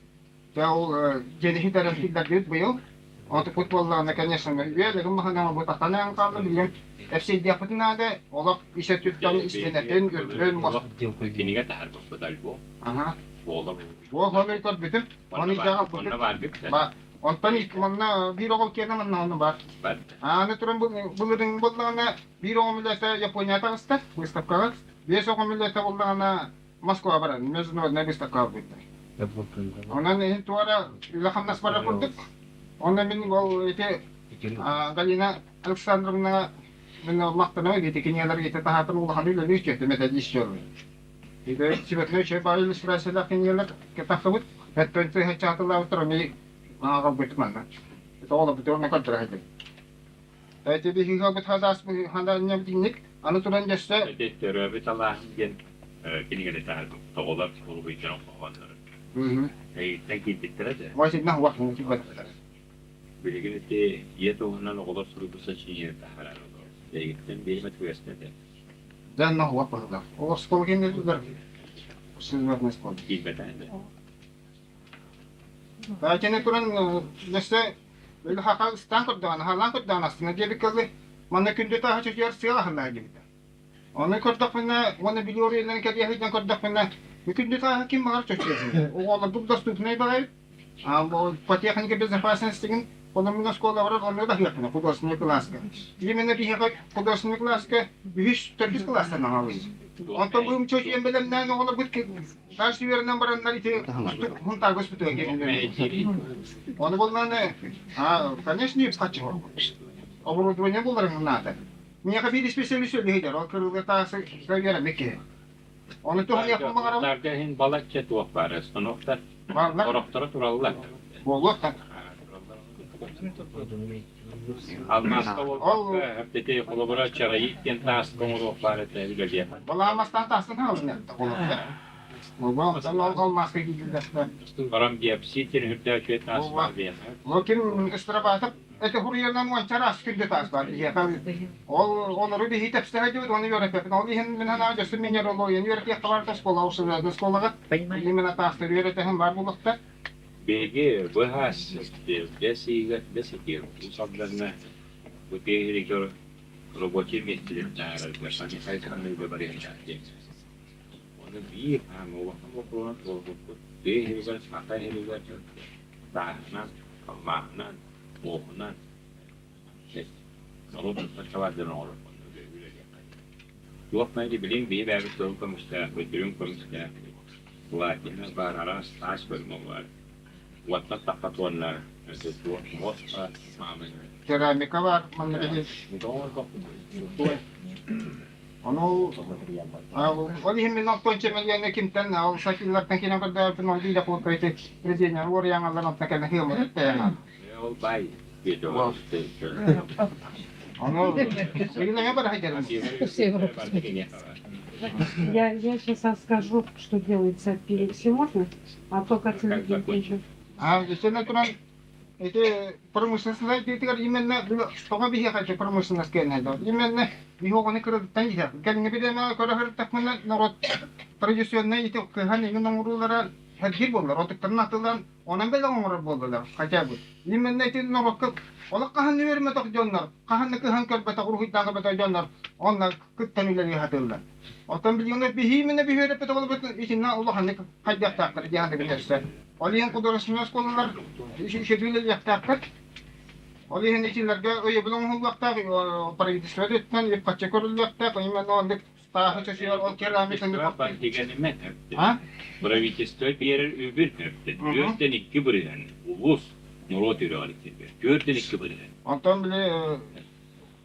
Дьэ ол дьиэни хитэрэн киллэрдибит быйыл. Отуппут буоллаҕына, конечно, үөлэгин маһынан бу тахтан хаалла билигин эпсиэйдиэхпитин наада. Олох ис өттүттэн истиэнэтин, үрдүн Кинигэ таһаарбыппыт альбом. Аха. Буола. Буол хону көрбүтүм. Оны дьаҕалбытым. Онно баар бүттэ. Онтон манна биир оҕол киэнэ манна ону бар. Аны туран былырыын буоллаҕына биир оҕом үлэтэ Япония таҕыста выставкаҕа. Биэс оҕом үлэтэ буоллаҕына Москва баран международная выставка буолбуттар. Онон иһин туора үлэ-хамнас барар курдук. Онно мин ол ити Галина Александровна мин махтанабын ити кинигэлэр ити таһаатын улахан үлэлиир үчүгэй методист дьон. Ити сибэтинэй үчүгэй баай иллюстрациялаах кинигэлэр тахсыбыт. Өттөн тыһа чаатылаабыттар ону ааҕалбытым манна. Это олорбут онно көрдөрө сылдьабын. Эти биһиги хадаас хандаанньабытинник аны туран дьөссө Ити төрөөбүт алааһым диэн кинигэни таһаарбыт оҕолор уруһуйдарын хоһооннорун. Эйиттэн киирбиттэрэ да. Ой, синна хуах киирбэттэр. Билигин ити ийэ туһунан оҕолор суруйбут сочинение таһаарар. Эйигиттэн биэримэ түгэстэ этэ. Дьэ, онно уот быһыылаах. Ол оскуола кииннэригэр сылдьыбатнай оскуола. Киирбэтэ. Итини туран өссө били хаха ыстаан көрдөҕүнэ, хаалаан көрдөҕүнэ астына диэбиккэ дылы, манна күндү тааһы чочуйар сыал аһыллаа диэбитэ. Ону көрдөхпүнэ уонна били уруйунан кэлиэ сылдьан көрдөхпүнэ, күндү тааһы ким баҕар чочуйар. Оҕолорбут доступнай баҕайы. По технике безопасности онон мин оскуолабар онно да аһыахпына художественный кылааска. Именно биһиэхэ художественный кылааска үһүс, төрдүс кылаастан аҕалыыбыт. Онтон бу чочуйан бэлэмнээн оҕолорбут дальше үөрэнэн бараннар ити хунтаарга өспүтүгэр Ону буллааны, конечно, үп-харчы оборудование булларыҥ наада. Миэхэ биир специалист үлэһитэр, ол кырыылга таасы үөрэммит киһи. Ону туһаныахпын баҕарабын. Тарга иһин балачча туох баар, станоктар, Бааллар. Сорохторо тураллар. Буолуохтар. Алмааска буолбакка, эптэтей холобура чараит диэн тааска оҥоруох баар этэ үлэлиэх. Балаамастан таастан хаалыннар холобура. Алмааска киирдилэр. Баран биопсия диэн үрдээх үчүгэй таас баар биэхэ. Ол ким ыстарабаатап эти хуруйанан уонча араас күндү таас баар биһиэхэ. Ол олору биһи тэпсэһэ диэбит, оны үөрэппэппин. Ол иһин мин санаа дьөссө минералогияны үөрэтиэххэ барыта оскуола ушулаатын оскуолаҕа. Именно таастар үөрэтэһин бар булуохта. Биһиги быһаас бэс ыйыгар бэс этигэр Уус Алдаҥҥа бу тиэхиньикэ рабочай миэстэлэрин таһаарарга санитарнай барыахтаах диэн. Ону биир аан улахан боппуруоһун туолбуппут. Тыа иһигэр, саха иһигэр тааһынан, алмааһынан, муоһунан норуот тутар оҥорор үлэлиэххэ. Туох мэйди билиҥ биһи бэйэбит тыл көмүстээх, үрүҥ көмүстээх, платина баар, араас таас көрүҥэ баар. Уоттан тахха туонна туох муос баар, маамын. Керамика баар, манна биһи. Ону ол иһин мин оттон чэмэлиэнэ кимтэн ол сакиллартан киирэн көрдөөхпүн ол диилэ куотка ити президент уоруйаҥалар онтон кэлэн хыаммыт тэйэҥ. Ол бай Ону билигин бара сылдьарым. Я сейчас расскажу, что делается перед сегодня, а то как люди А, естественно, туран Ити промышленность диэтигэр именно тоҕо биһиэхэ ити промышленность кэлэн Именно биһи оҕону кыралыттан иһэр. Кэлиҥҥи бириэмэҕэ көрө сырыттахпына норуот традиционнай ити кыһан иҥин оҥоруулара сэргиир буоллар. Отуктарын атылан онон бэлэх оҥорор буоллулар хотя бы. Именно ити норуокка олох хаһан үөрэммэтэх дьоннор, хаһан да кыһан көрбөтөх, уруһуйдаан көрбөтөх дьоннор онно кыттан үлэлии сатыыллар. Оттон билигин биһи именно биһи үөрэппит оҕолорбут итиннэ улаханнык хайдыахтаахтар диэн билэрсэ. Ол иһин художественнай оскуолалар үчүгэй үлэлиэхтээхтэр. Ол иһин итилэргэ өйөбүл оҥоһуллуохтаах, правительство өттүнэн үп-харчы көрүллүөхтээх, именно оннук тааһы чочуйар ол керамиканы Правительство биэрэр үбүн 4,2% улуус норуот үөрэҕэр киирбэр 4,2%. Онтон били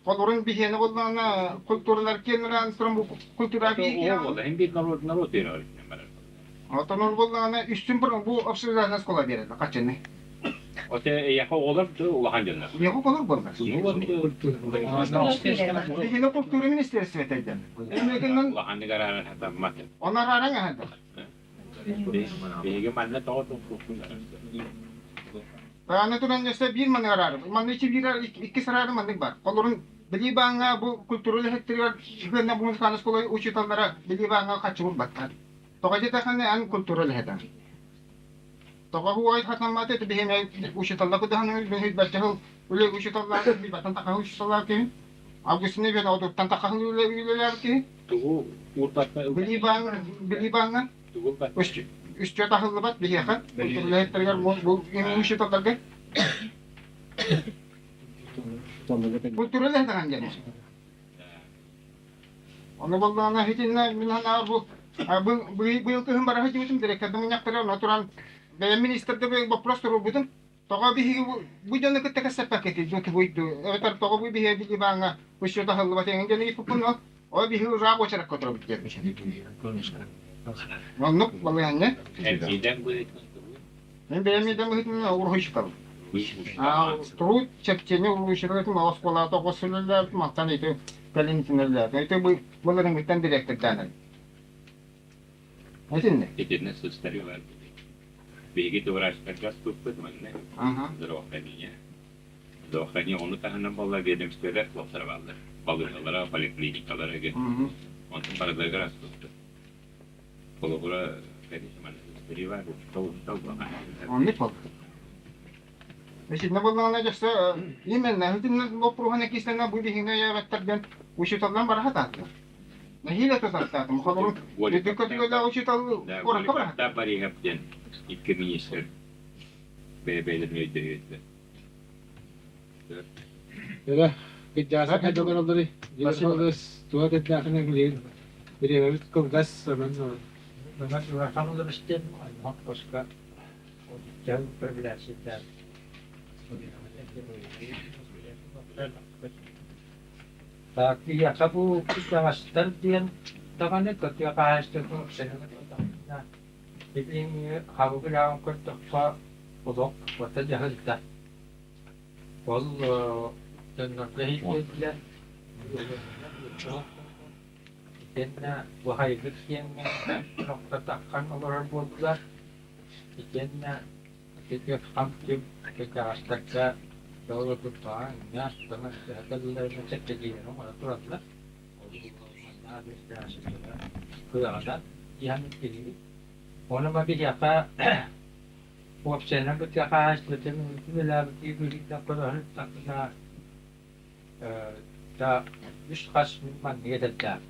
холурун биһиэнэ буоллаҕына культуралар киэннэрэ туран бу культура Ол биир норуот норуот үөрэҕэр барар. Оттон ол буоллаҕына үстүн бу общественная школа биэрэллэр хаччыны. Оте эйиэхэ оҕолор да улахан дьоннор. Эйиэхэ оҕолор буоллар. Биһиги культура министерствота диэн. Улаханнык араарар хатаммат. Оны арааран аһардар. Биһиги манна тоҕо туппуппун Аны туран өссө биир маннык араарым. Манна ичи биир иккис араарым маннык бар. Холорун Билии бааҥҥа бу культура үлэһиттэригэр сыһыанна бу музыкальнай школа учууталлара Билии бааҥҥа хаччы булбаттар. Тоҕо диэтэххинэ эн культура үлэһитэ. Тоҕо уой хатаммата ити биһиги учууталлар кудаһаны бэччэ сыл үлэ учууталлаах билбаттан тахаһы учууталлаах киһи. Августина Ивановна отуттан тахаһы үлэ үлэлээбит киһи. Тугу уурбатта Билии бааҥ Билии бааҥҥа Тугу ылбатта? Үстүө таһыллыбат биһиэхэ культура үлэһиттэригэр бу учууталларга Культура үлэһитэ диэн. Ону буоллаҕына итиннэ мин санаабар бу быйыл кыһын бара сылдьыбытым директордым мунньахтара онно туран бэйэм министрдэ вопрос туруорбутум. Тоҕо биһиги бу дьону кытта кэпсэппэккитий дьутубуйду эбэтэр тоҕо бу биһиги Иваҥҥа счет аһыллыбат эҥин диэн ыйыппыппын ол биһиги ужаах уочаракка олоробут диэн. Оннук балыһанньа. Мин бэйэм идэм быһыытынан уруһуйщикабын. Труд чэпчэни уруһуйщикабын оскуолаҕа тоҕус сыл үлэлээбитим, мантан ити кэлин итин үлэлээбитим. Ити былырыыҥҥыттан дириэктэрдээн Итиннэ. Итиннэ сыстарыы бар. Биһиги врачтарга астыппыт манна здравоохранение. Здравоохранение ону таһынан буолла ведомстволар туохтара бааллар. Балыыһалара, поликлиникалара эгэ. Онтон барыларыгар астыбыт. Холобура, Оннук буолла. Итиннэ буоллаҕына дьэ именно итиннэ боппуруоһун киистэнэ бу биһиги өйөөбөттөргөн учууталлан бара сатаатылар. Нэһиилэ тутаттаатым. Холобур, үрдүк көтүгэлээх учуутал куоракка бара сатаата. Барыһап диэн икки министр бэйэ-бэйэлэрин өйдөһүөтүлэр. Өрө кырдьаҕас хайдалар туох этилээхинэ билигин бириэмэбит кылгас онон улахан уларыстен аймах боско дьон проблемсыйдаан Так, киһиэхэ бу кырдьаҕастар диэн даҕаны тыа хаһаайыстыбатын уопсайынан билиҥҥи хабы-бырааҕын көрдөххө олох уота дьаһалта Ол дьоннорго иһиллэрдилэр итиэннэ уһайбыт диэҥҥэ сорохтор таххан олорор буоллулар итиэннэ ити хам-түм кырдьаҕастарга доҕордоһон чэпчэтиилэрин оҥоро тураллар. Кыаҕынан иһэн киһи. Ону биһиэхэ Уопсайынан бу тыа хаһаайыстыбатын үлэлээбит быһыытынан көрөһүттахпына да үс хас маннык этэрдээх.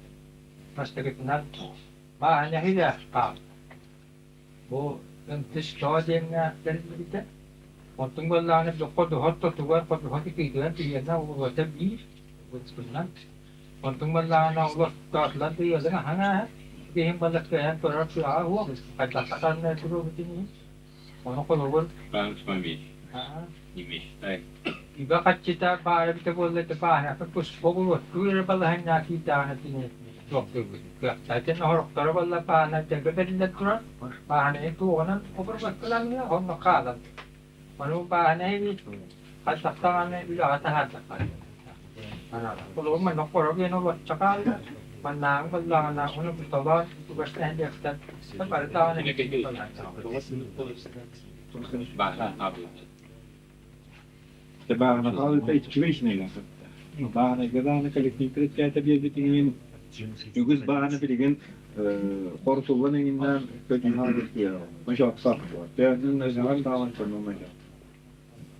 Бастакытынан бааһына иһилээх хаалла. Бу ынтыс тоҕо диэҥҥэ тэриллибитэ. Онтун буоллаҕына ходуһа ортотугар ходуһа кытыытынан тиийэнэ уруота биир быспыннан. Онтун буоллаҕына олохтоотулар тыйыалын аһан ааһар. Киһим балык кыайан көрөр кыаҕа суох. Хайдах сатааннар туруобутун иһин. Ону холобур Пан не мечтай. Үбэ хаччыта баара эбитэ буолла ити бааһынакка туспа оҕуруоттуур эрэ балаһанньаах киирдэҕинэ кини туохтуурбут кыахтаах. Итиннэ сорохторо буолла бааһына дэлби бэриллэн турар. Бааһынайы туоҕунан обургутталаныа онно хаалан. Ону бааһынай хайдах даҕаны үлэҕэ таһаардахха. Холобур манна хоро диэн олоччу хаалла. Маннааҕы буоллаҕына ону толоон чугас нэһилиэктэр бары даҕаны Бааһына хаалыыта үчүгэй Бааһынайга даҕаны коллектив предприятие биэрбитиҥин үгүс бааһына билигин хорутуллан иҥиннээн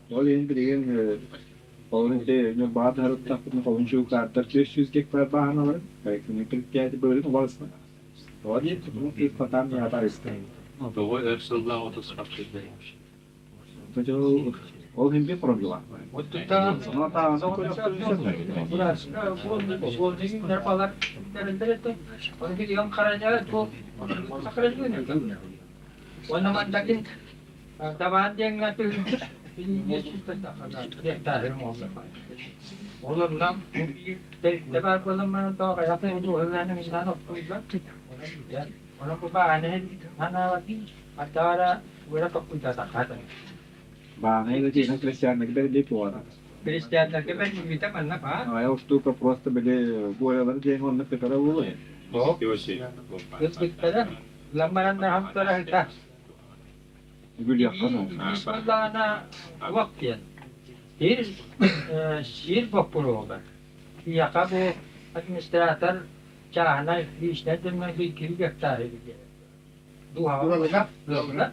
Ол иһин билигин холобур ити Ньурбаҕа таһырыттахпытына холун чуукаартар 400 гектар бааһыналарын коллективный предприятие быырын уларысна. Тоҕо диэн тутулун кыыс патаан миэхэ Тоҕо өр сыллаах отус хапсыйдай. Ол иһин биир проблема. Бааһынай Латина крестьяннарга бэриллии туоҕа. Крестьяннарга бэриллибитэ манна баар. А ол штука просто били буойалары диэн онно кытара буолуо. Ылбыттара, ламмаранна хамтара Үгүлүөххэ Буоллаҕына уох диэн. Сир сир боппуруоһугар. Киһиэхэ бу администратор чааһынай личнэй дьоҥҥо киһи гектар диэн. Дууһаҕа ыалына.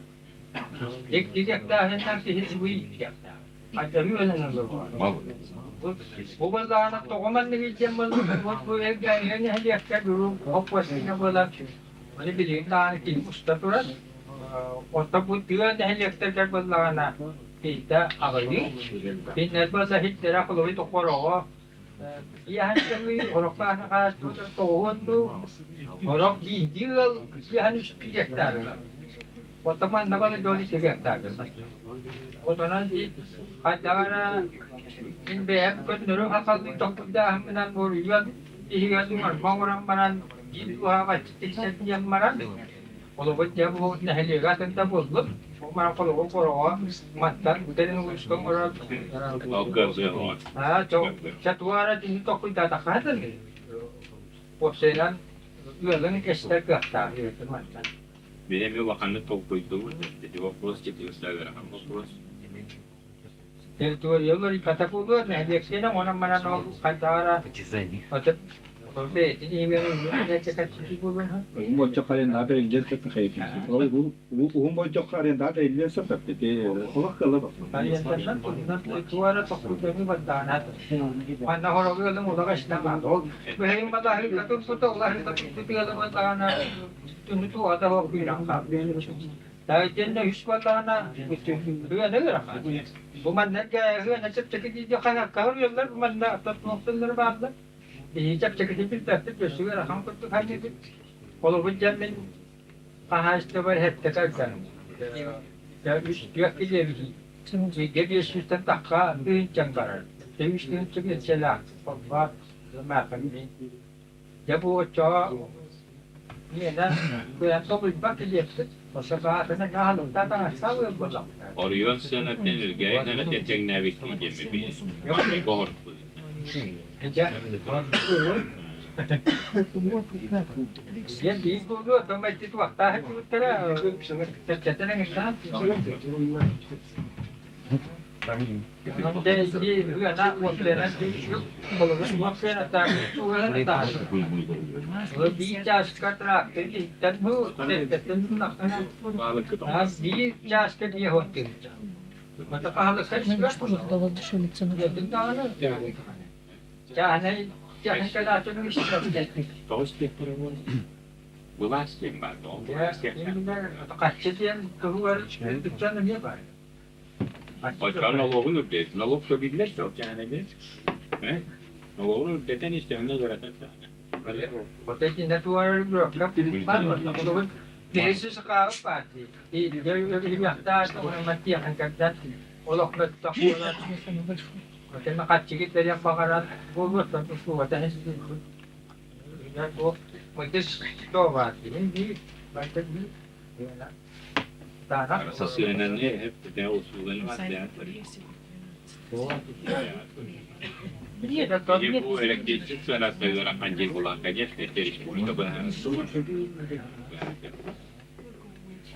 Икки гектарынан киһи субуй иитиэхтээх. Ардьаһыы өлөн олоруо. Бу буоллаҕына тоҕо маннык илдьэн буолла бу Элгээйигэ нэһилиэккэ бүгүн хоппуостина буолар. Аны билигин даҕаны киһи уста турар. Оттон бу тыа нэһилиэктэригэр буоллаҕына киһитэ аҕыйыы. Кинилэр буолла иһиттэрэ холобуй тохороҕо Иэһэн орохтоох тоҕуһун дуу, орох биирдии ыал иэһэн үс гектарга. Оттон манна бары дьон икки гектарга. Отонон хайдах эрэ мин бэйэм көннөрү хахалыы тохтуйдааһыммынан буоруйуон иһигэр уҥарба оҥорон баран биир дууһаҕа тиксэн диэн баран Холобур, дьэ бу нэһилиэгэ атын да буоллун, ол баран холобур хороҕо мантан кэлин улууска оҥорор чэ туора дьиҥи толкуйдаатахха уопсайынан ыалын эстэр кыахтаах мантан. Мин эмиэ улаханнык толкуйдуубун, ити вопрос четыреста ыарахан вопрос. Территория уларыйбата буолуо, нэһилиэксиэнэ онон манан ол хайдаҕара Уһун болдьоххо арендаҕа бэриллиэн сөп Уһун болдьоххо арендаҕа бэриллиэн сөп олох кыалла Бу манна чэпчэки манна бааллар. Биһиги чэпчэкитин билбэппит, өссө ыарахан курдук саныыбыт. Холобур дьэ мин хаһаайыстыбар сэттэ кэргэн. Үс түөрт килиэбит. Сиргэ биэс сүүстэн тахха тыһыынчан барар. Үс тыһыынча биэнсийэлээх холбоот маакам мин. Дьэ бу оччоҕо миэнэ кыайан толуйбат килиэппит. Осо баатына наһалыктаа таҥастаа ыал буоллахпыт. Оройуон сыанатын Элгээйи сыанатын тэҥнээбиттии диэммиппин. Оһорбут. Диэн биир буолуо, оттон ити туохтаах этибиттэрэ, чэпчэтэн эҥиннээн. Онон дьэ ити ыана уопсайынан Биир чааска трактор иһиттэн бу сэттэтин биир чааска биэс уон тыһыынча. Тоҕус диэхтэрэ буолла. Былаас диэн баар ол былаас диэхтэр. Оччоҕо налогун үрдэтин, налог сөбүллэр да чаана бир. Налогун үрдэтэн истэҕинэ ыаратар даҕаны. Сасыананы эп услуганы Бу электричество сыаната ыарахан дьиэ буолан, конечно, это республика быһаарар.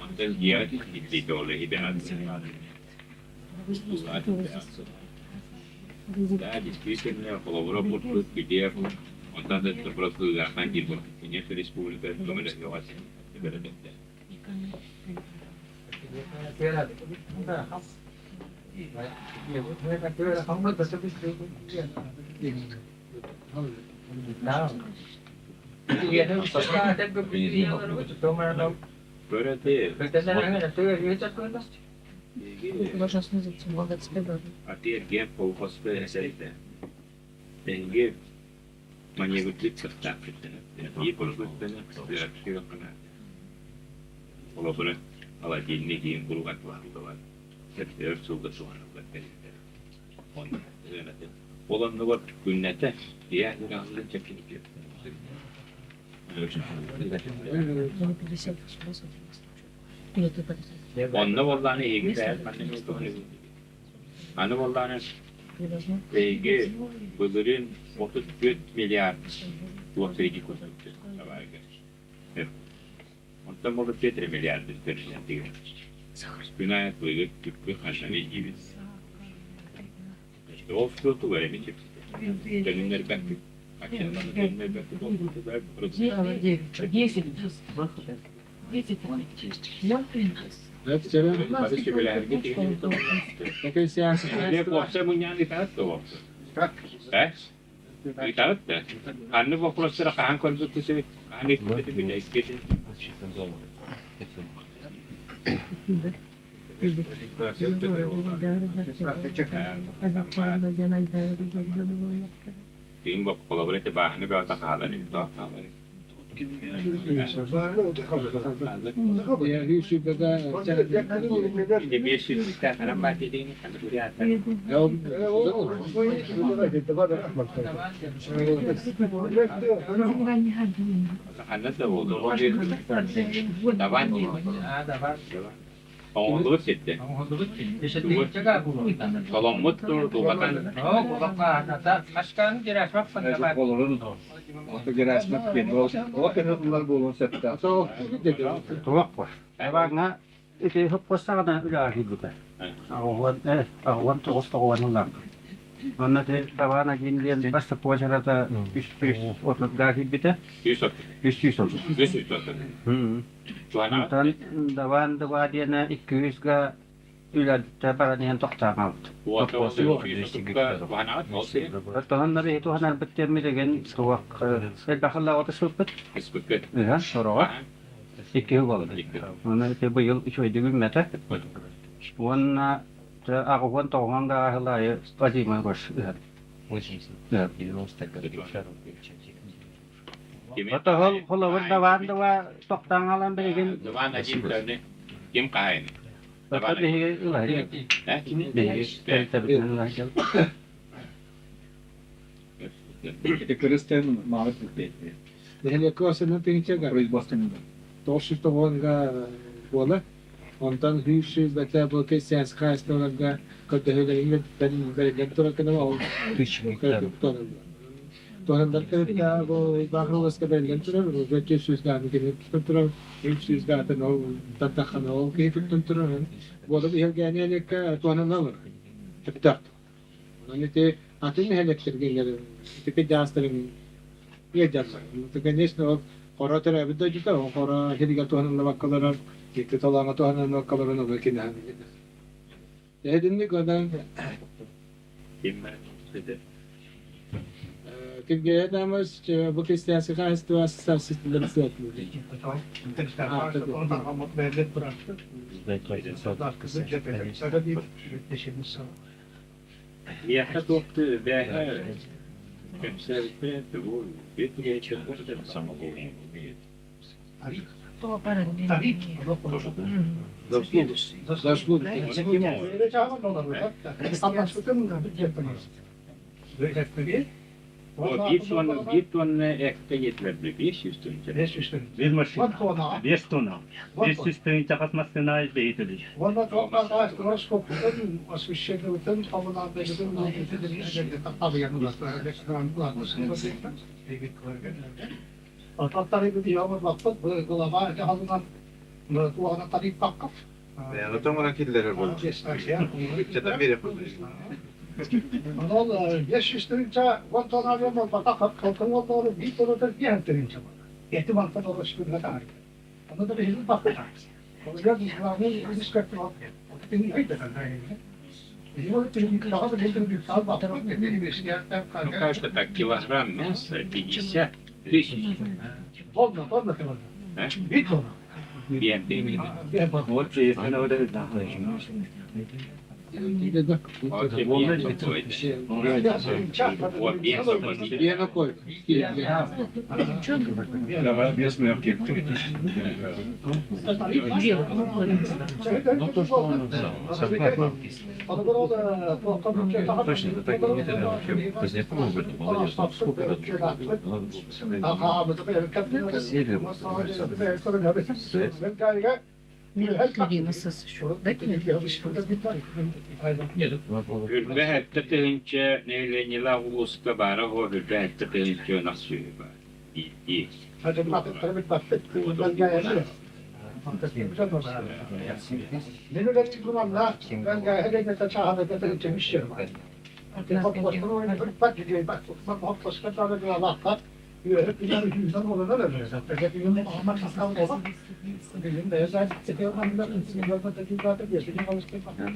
Онтон дьиэҕэ тиийбит ол иһибэҕэ. Да, действительно, холобура бурдук, где онтон да просто ыарахан дьиэ буолан, конечно, республика көмөлөһүөҕэ Атыы-эргиэн колхозка эсэрдэ. Эһиги маньыгырдык сыттаахпыттана. Биир курдуктана ыарахсыаххына. Холобура, холодильник иин куруук атылаһыллыбат. Өр сылга суһарыллар тэриллэр. Онно Ол оннугар күннэтэ ийэ ыраахтан чэпчэки. Онно буоллаҕына эһиги бэйэҕит манна эмиэ туһанабыт. Аны буоллаҕына эһиги былырыын 34 миллиард туох кредит көрбүттэр табаарга. Онтон буолла 4 миллиарды көрүнэн тигэр. Күн аайы быйыл түппү ханнаны диибит. Ол суотугар эмиэ чэпчэтэ. Төнүннэрбэппит. Аччанан төнүннэрбэппит ол Десять. Бары сүбэлэһэргэ Уопсай мунньаҕын ыытаҕыт дуо? Э? Ыытаҕыт да? Ханнык боппуруостары хаһан көрбүккүтүй? Хаһан ыыппыккытый билэйиккитин? Тыын боппуолабыр ити бааһына бөҕөтө хаалар эбит хаалар. Оҥоһуллубут сирдэ. Соломмут дулҕатан. Туох бар. Эбаҥҥа ити хоппуостаҕына үлэҕэ киирбитэ. Оҕуон 19 тоҕуон ылларбыт. Онно Табаана диэн диэн бастакы уочарата 330 киирбитэ. 330. 330. Онтон Даван Дава диэнэ 200 га үлэлтэ баран иһэн тохтоон хаалбыт. Оттон биһи туһанарбыт диэммит деген туох элбэх ыллаҕа сылпыт. Ыһан сороҕо иккиһи буолла. Онон ити быйыл үчүгэйдик үүммэтэ. Уонна аҕыһуон тоҕуһуон гааһыл аайы Владимир Гош ыһар. Отоһол холобур даваан дава тохтоон алан билигин Диван один ким хаһайын? Ото биһиги ылаһы. Биһиги тэрилтэбитинэн ылаһы. Ити кырыстан маҕыт предприятие. Нэһилиэккэ осынан тыһыынча Производственный. 990 буола. Онтон 100 бэтэ бу крестьянскай хаһаайыстыбаларга көрдөһүүлэрин бэриллэн турар гына ол туһандар кытта бу баахыласка бэриллэн турар уже 200 гааны кини туттан турар 300 гаатын ол тантаххана ол киһи туттан турар буолар иһэлгээни элеккэ туһанан сөптөөх. Онон ити атын нэһилиэктэргэ ити дьаастарын иэдьэллэр. Конечно, ол хоро төрөөбүт дойдута, ол хоро сиригэр туһаныллыбакка олорор, ити толооҥҥо туһаныллыбакка олорон ол киниһэн. Эһидинник онон Киргиэ дамас бу крестьянское хозяйство Миэхэ туох да бээһэ кэпсээбиппинэн тугу Биир тонна эккэ диэтилэр 500 тыһыынча. Биир машина. 5 тонна. 500 тыһыынча хас массыына бэйэтилир. Бэйэҕитин киллэрэр буолла. Ыччатан биэриэх Онон 500 тыһыынча уон тонна буолбатах, кылтын уоллары биир тоннатар 5 тыһыынча буолар. Эти мантан оросчугунна таһаарда. Ону да биһиги баппыта. Олугар главный инспектор Ну как это так, килограмм мяса 50 тысяч. Тонна, тонна килограмм. Bir tonna. Вот же, если надо, да. Давай без мягких. Ну, то, что он Точно, это так не это вообще Поздняков об этом, молодец, ну сколько это надо было Север, Хүрбэ 7 тыһыынча нэһилиэнньэлээх улууска баара уһуо хүрбэ 7 тыһыынча ынах сүөһү баар. Биирдии.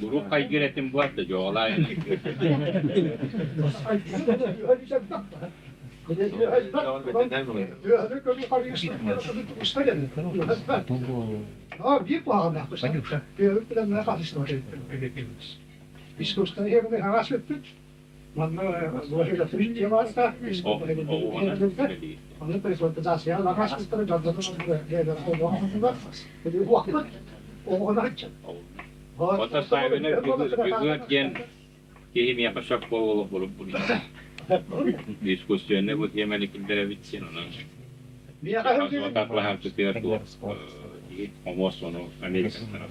Куруук хайгыыр этим буолта дьоҕолаайын. Ота Савина Бүгүөр диэн киһи миэхэ сөп буолуох буолуп Искусственный бу тиэмэни киллэрэбит син онон Атаклаһааччытыгар туох хомуос ону Америкаттан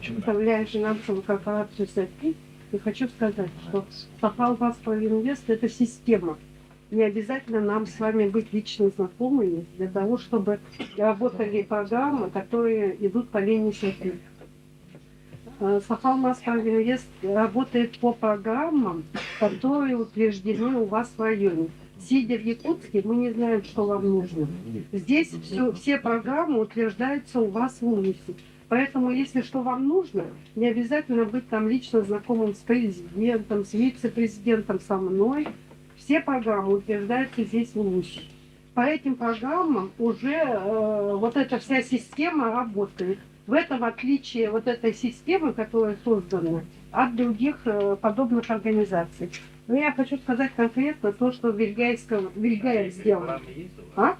Представляю финансовую корпорацию СЭПИ и хочу сказать, что Сахалгазпроинвест – это система. Не обязательно нам с вами быть лично знакомыми для того, чтобы работали программы, которые идут по линии СЭПИ. Сахалмазпроинвест работает по программам, которые утверждены у вас в районе. Сидя в Якутске, мы не знаем, что вам нужно. Здесь все, все программы утверждаются у вас в Улусе. Поэтому, если что вам нужно, не обязательно быть там лично знакомым с президентом, с вице-президентом, со мной. Все программы утверждаются здесь в Улусе. По этим программам уже вот эта вся система работает. В этом отличие вот этой системы, которая создана, от других подобных организаций. Но я хочу сказать конкретно то, что Вильгаев сделал. А?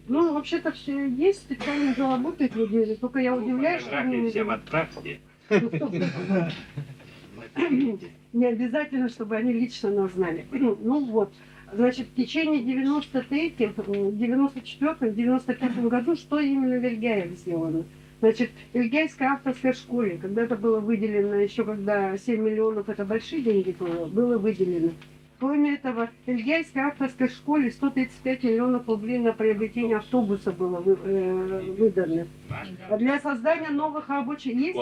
Ну, вообще-то все есть, специально же работают люди, только я удивляюсь, что они... Всем отправьте. Не обязательно, чтобы они лично нас знали. Ну вот, значит, в течение 93-м, 94-м, 95-м году, что именно Вильгаев сделано? Значит, в Ильгайской авторской школе, когда это было выделено, еще когда 7 миллионов, это большие деньги было, было выделено. Кроме этого, в Ильгайской авторской школе 135 миллионов рублей на приобретение автобуса было выдано. Для создания новых рабочих есть?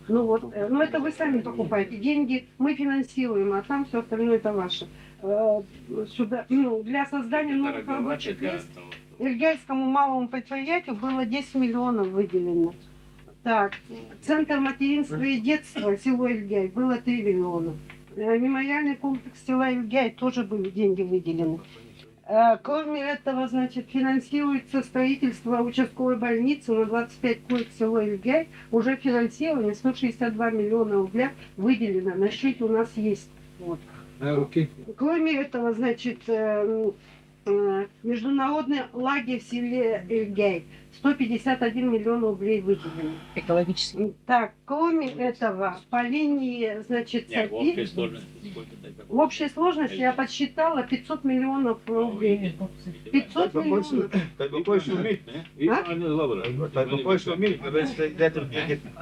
Ну вот, ну это вы сами покупаете. Деньги мы финансируем, а там все остальное это ваше. Сюда, ну, для создания новых рабочих мест Ильгайскому малому предприятию было 10 миллионов выделено. Так, Центр материнства и детства, село Ильгай, было 3 миллиона. Мемориальный комплекс села Ильгай тоже были деньги выделены. Кроме этого, значит, финансируется строительство участковой больницы на 25 коек село Ильгай. Уже финансирование 162 миллиона рубля выделено. На счете у нас есть. Вот. Кроме этого, значит, международный лагерь в селе Ильгай 151 миллион рублей выделено. Экологический. Так, кроме этого, по линии, значит, САПИ, в общей сложности я подсчитала 500 миллионов рублей. 500 миллионов.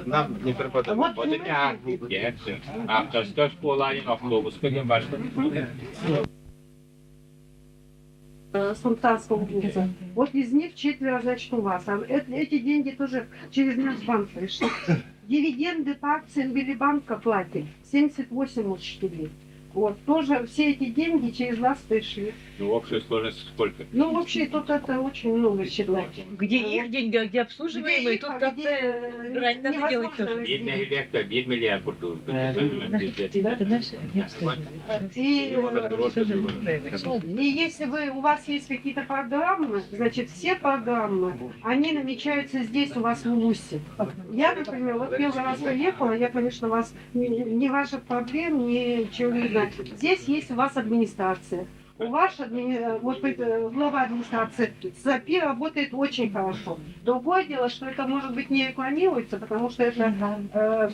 Нам не преподают. Вот, Авторская школа, автобус, каким важным. Сунтарского вуза. Вот из них четверо, значит, у вас. А эти деньги тоже через наш банк пришли. Дивиденды по акциям Билибанка платим. 78 учителей. Вот, тоже все эти деньги через нас пришли. Ну, общая сложность сколько? Ну, вообще, тут это очень много считать. Где их деньги, а где обслуживаемые, тут как-то грань надо делать тоже. 1 миллиард. И если вы, у вас есть какие-то программы, значит, все программы, они намечаются здесь у вас в Улусе. Я, например, вот первый раз приехала, я, конечно, вас, ни ваших проблем, ничего не знаю. Здесь есть у вас администрация. У вас вот, глава администрации САПИ работает очень хорошо. Другое дело, что это, может быть, не рекламируется, потому что это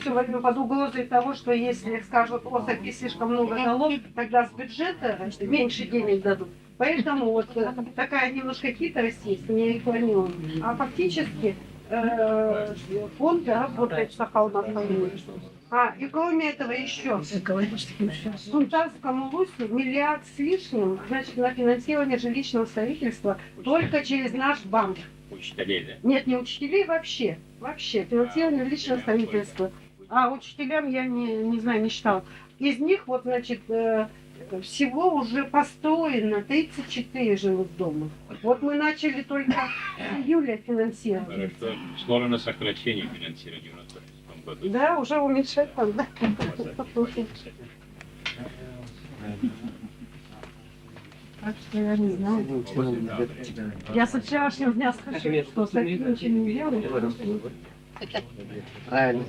все время под угрозой того, что если скажут, о, САПИ слишком много дало, тогда с бюджета меньше денег дадут. Поэтому вот такая немножко хитрость есть, не рекламируем. А фактически фонд работает в Сахалмасове. А, и кроме этого еще в Сунтарском улусе миллиард с лишним, значит, на финансирование жилищного строительства только через наш банк. Учителей, да? Нет, не учителей вообще. Вообще, финансирование жилищного строительства. А учителям я не знаю, не считала. Из них, вот, значит, всего уже построено 34 жилых дома. Вот мы начали только с июля финансировать. Хорошо. Сложно сокращение финансирования у нас. Да, уже уменьшать там, да. Так что я не знаю. Я со вчерашнего дня скажу, что с таким ничего не делаю. Правильно.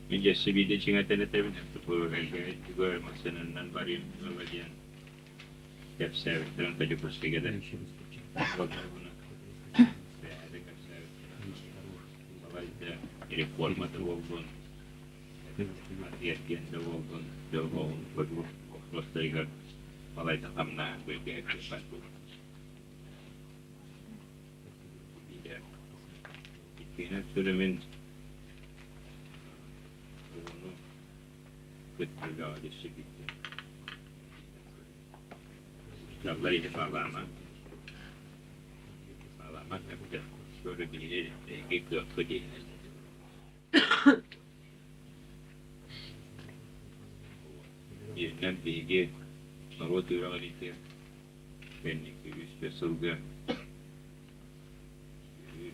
Мин дьэссе биирдэ чиҥэтэн этэбин, тугу массыынанан барыым ыла диэн кэпсээбиттэрин Дьокуускайга да бэйэтэ кэпсээбиттэрин балайда реформата буоллун, эргиэн да буоллун, дьоллоҕун көрүү боппуруостарыгар балайда хамнааһын быйгыһа кыайбат буолбут. Иккиһинэн сүрүмүн оҕону кыттыгаҕа түсүбүтэ. Учууталлар иһи саалаама. Саалаама эбитэ. Көрө биһиги эһиги кыаххыт иһинэн. Бииринэн биһиги норуот үөрэҕириитэ кэнники үс түөрт сылга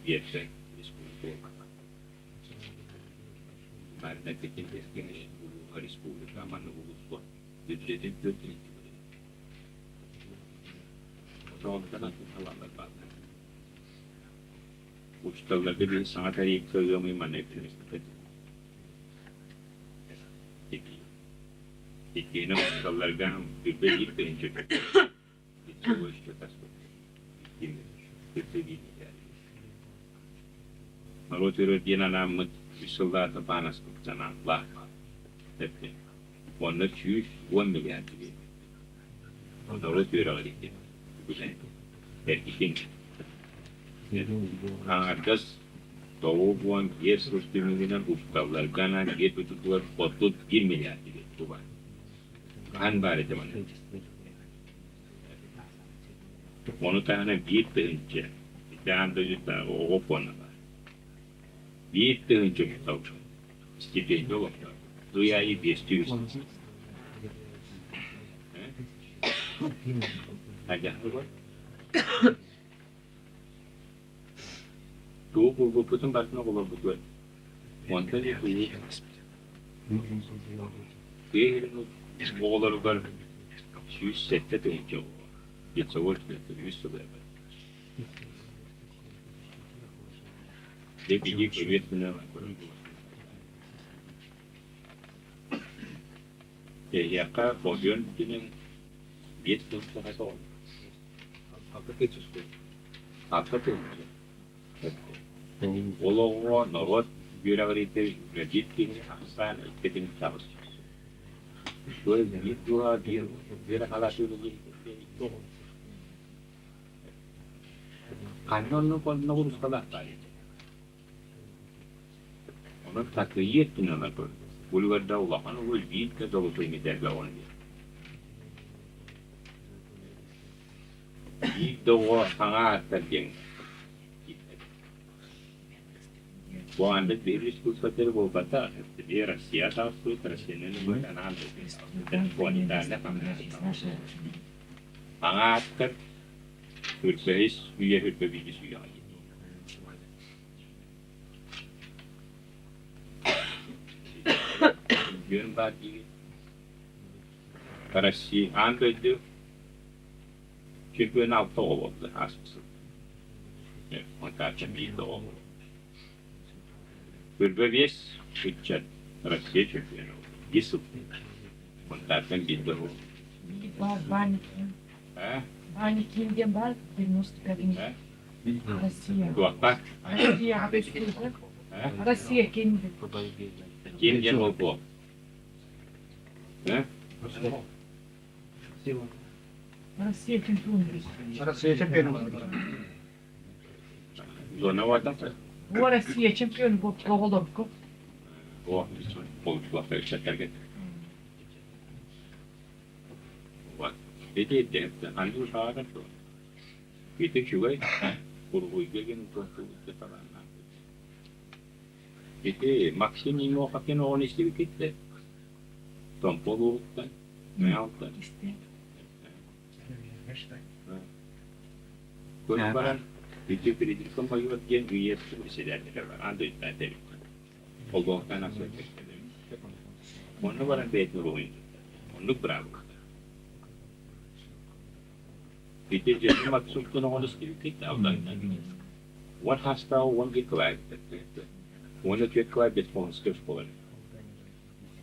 биэрдэ республика. Манна бүтүн республика манна улууска бюджетин төрт Учууталларга биир саҥа тарифка ыам ый манна ирдэнэр. Иккиһинэн учууталларга үрдэ биир тыһыынча Норуот үөрэр диэн анааммыт үс сыллаата баанаспыт санаалаах. Уонна 110 миллиард биэрбит. Норуот үөрэҕириитин үгүлээн эргитиҥ. Аҥардас 95 сыл түмүгүнэн учууталларга анаан биир тутуллар 31 миллиард диэн бу баар. Хаһан баар этэ маны? Ону таһынан 1 тыһыынча ити аан дойдутааҕы оҕо пуона баар. 1 тыһыынча учуутал стипендия олохтоох. Ый аайы биэстүү үс. Тугу булбуппутун барытын оҕолорбутугар. Онтон тыа сирин оҕолоругар 107 тыһыынча оҕо детсовой үс сыл эбит. Дьэ биһиги көрүөт гына көрөн Эһиэхэ оройуон үрдүнэн биэс сыл Алта тыһыынча. Ол оҕоҕо норуот үөрэҕириитэ үлэлиир киһи ахсаан иккитин таҕыс. Биир дууһа биир үөрэх алаатыылыгы икки оҕо. Ханна оннук ноҕуруускалаах баар этэ. Онон такыйыы өттүнэн ылар Улугарда улахан уол биир да золотой медаль оҕонньор. Биир да оҕо саҥа ааттар диэн Бу анда биир искусствотер буолбатах, биир Россия таҕыспыт, Россияны анаан планетарный Саҥа ааттар үрбэһис үйэ үрбэ биирис үйэҕэ Үөн баар диигин. Россия аан дойду чемпиона алта оҕо буолла ааспыт сыл. Онтаачча биир да оҕо буолла. Үрбэ биэс ыччат Россия чемпиона буолла. Биир сыл. Онтааттан биир да оҕо. Бар Баникин. Баникин диэн бар 95 Россия. Туохха? Россия Россия ким? Ким диэн ол Россия чемпион. Россия чемпион. Зона вода. Бу Россия чемпион бу оҕолорго. О, получила ыччаттарга. Вот. Ити аны шаарар дуо? Ити үчүгэй уруһуйга диэн туохтуубут талааннаахпыт. Ити Максим Нимоховтан оҕону истибиккит да? Томпо улууһуттан, Мэҥэ Көрөн баран, ити Фредерикон Майор диэн үйэ председателэ бар, аан дойдутааҕы тэрилтэ. Холбоһуктаан ахсыан Онно баран бэйэтин уруһуйун туттар. Оннук быраабыла. Ити дьиэтин Максуттан оҕону истибиккит Алдаҥҥа. Уон хаастааҕы уон биир кылааһы бүтэрдэ. Уонна түөрт кылаас Беспомощскай оскуола.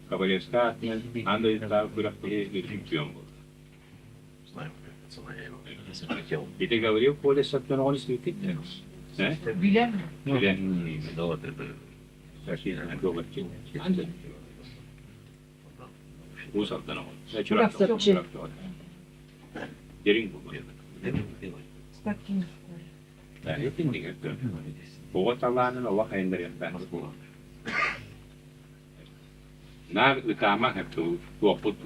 Кавалерскай аатынан аан дойдутааҕы күрэхтэһии чемпион буолла. Ити Гаврил Колесовтан оҕону истибиккит да? Билэн. Билэн. Уус Алдан оҕото. Чурапчы. Дириҥ буолуо. Оҕо талаанын олох айыннарыахтаах. Наар ытаама туохпут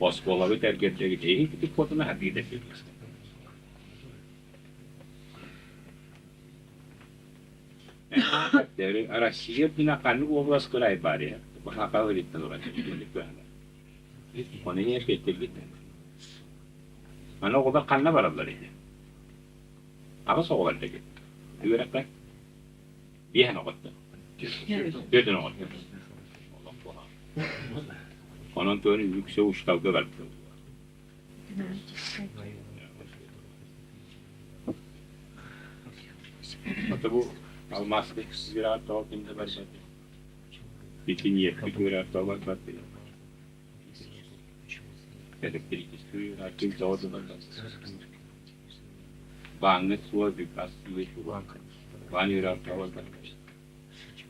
оскуолабыт эргэрдэгит эһиги куотуна хатыыта Россия үрдүнэн ханнык уобалас кыраай баар ээ? Саха ыриттан ылан Ону ийэ эппиэттиргит. Аны оҕолор ханна бараллар ини? Аҕыс оҕо барда эбит. Үөрэххэ биэһэн оҕотто. Түөртэн оҕотто. Олох буолар. Онон туон үксэ учууталга барда. Ата бу алмааска үөрэҕэр тоҕо ким да барбат. Ити ньиэппит үөрэҕэр тоҕо барбат. Электричество үөрэҕэр ким тоҕо да барбат. Бааҥҥа суол бикас баан үөрэҕэр тоҕо барбат.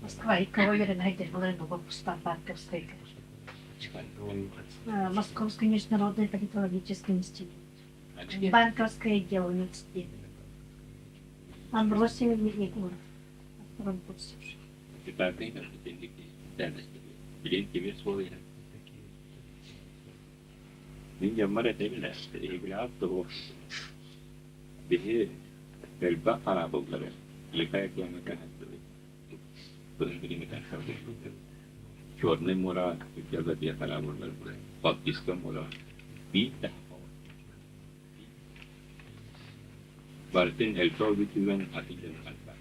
Москва иккого үөрэнэ сылдьар былырыын выпустан Банковскайга. Московский международный политологический институт. Банковское дело университет. Амбросий Егоров. На втором курсе уже. Мин дьоммор этэбин ээ, эһигилээх туһу биһи элбэх хараабыллары Ликай океаҥҥа көһөрдүбүт. Черный муора дьалатыйа хараабыллар Балтийское муора биир да Барытын элбэх бүтүгэн атын барбат.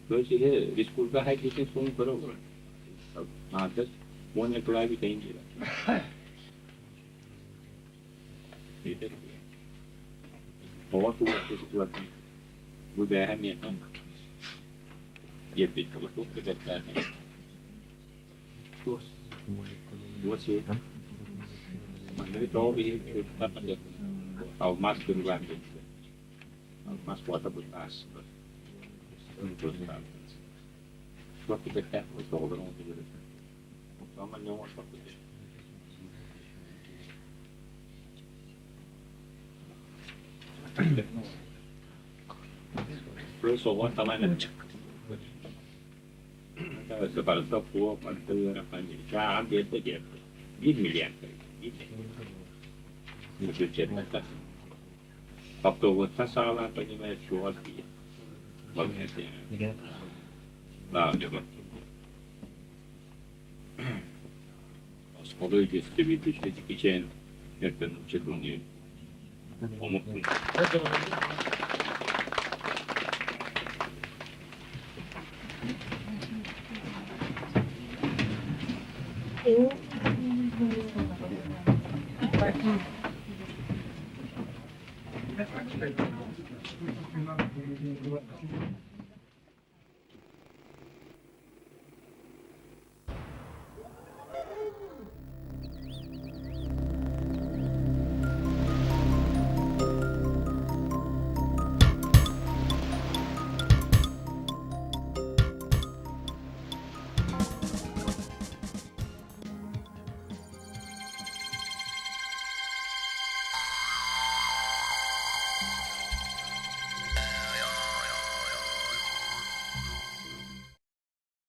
То есть республика хайдытын суон көрө олорор. Аадас уонна кылаабы тэйин диэбэт. Оҕо тугу бу бээһэ миэхэ диэбит туох да бэртээхэй. Манныгы тоҕо биһиги алмаас күрүлээн биэрдэ. Алмаас куота бытаас. Туох да бэртээх оҕолорун оҕолорун Автобустан саҕалаан понимаешь, чугас тиийэ. Оскуола үтүөстүбүт кичээн өртөн учетунньу омук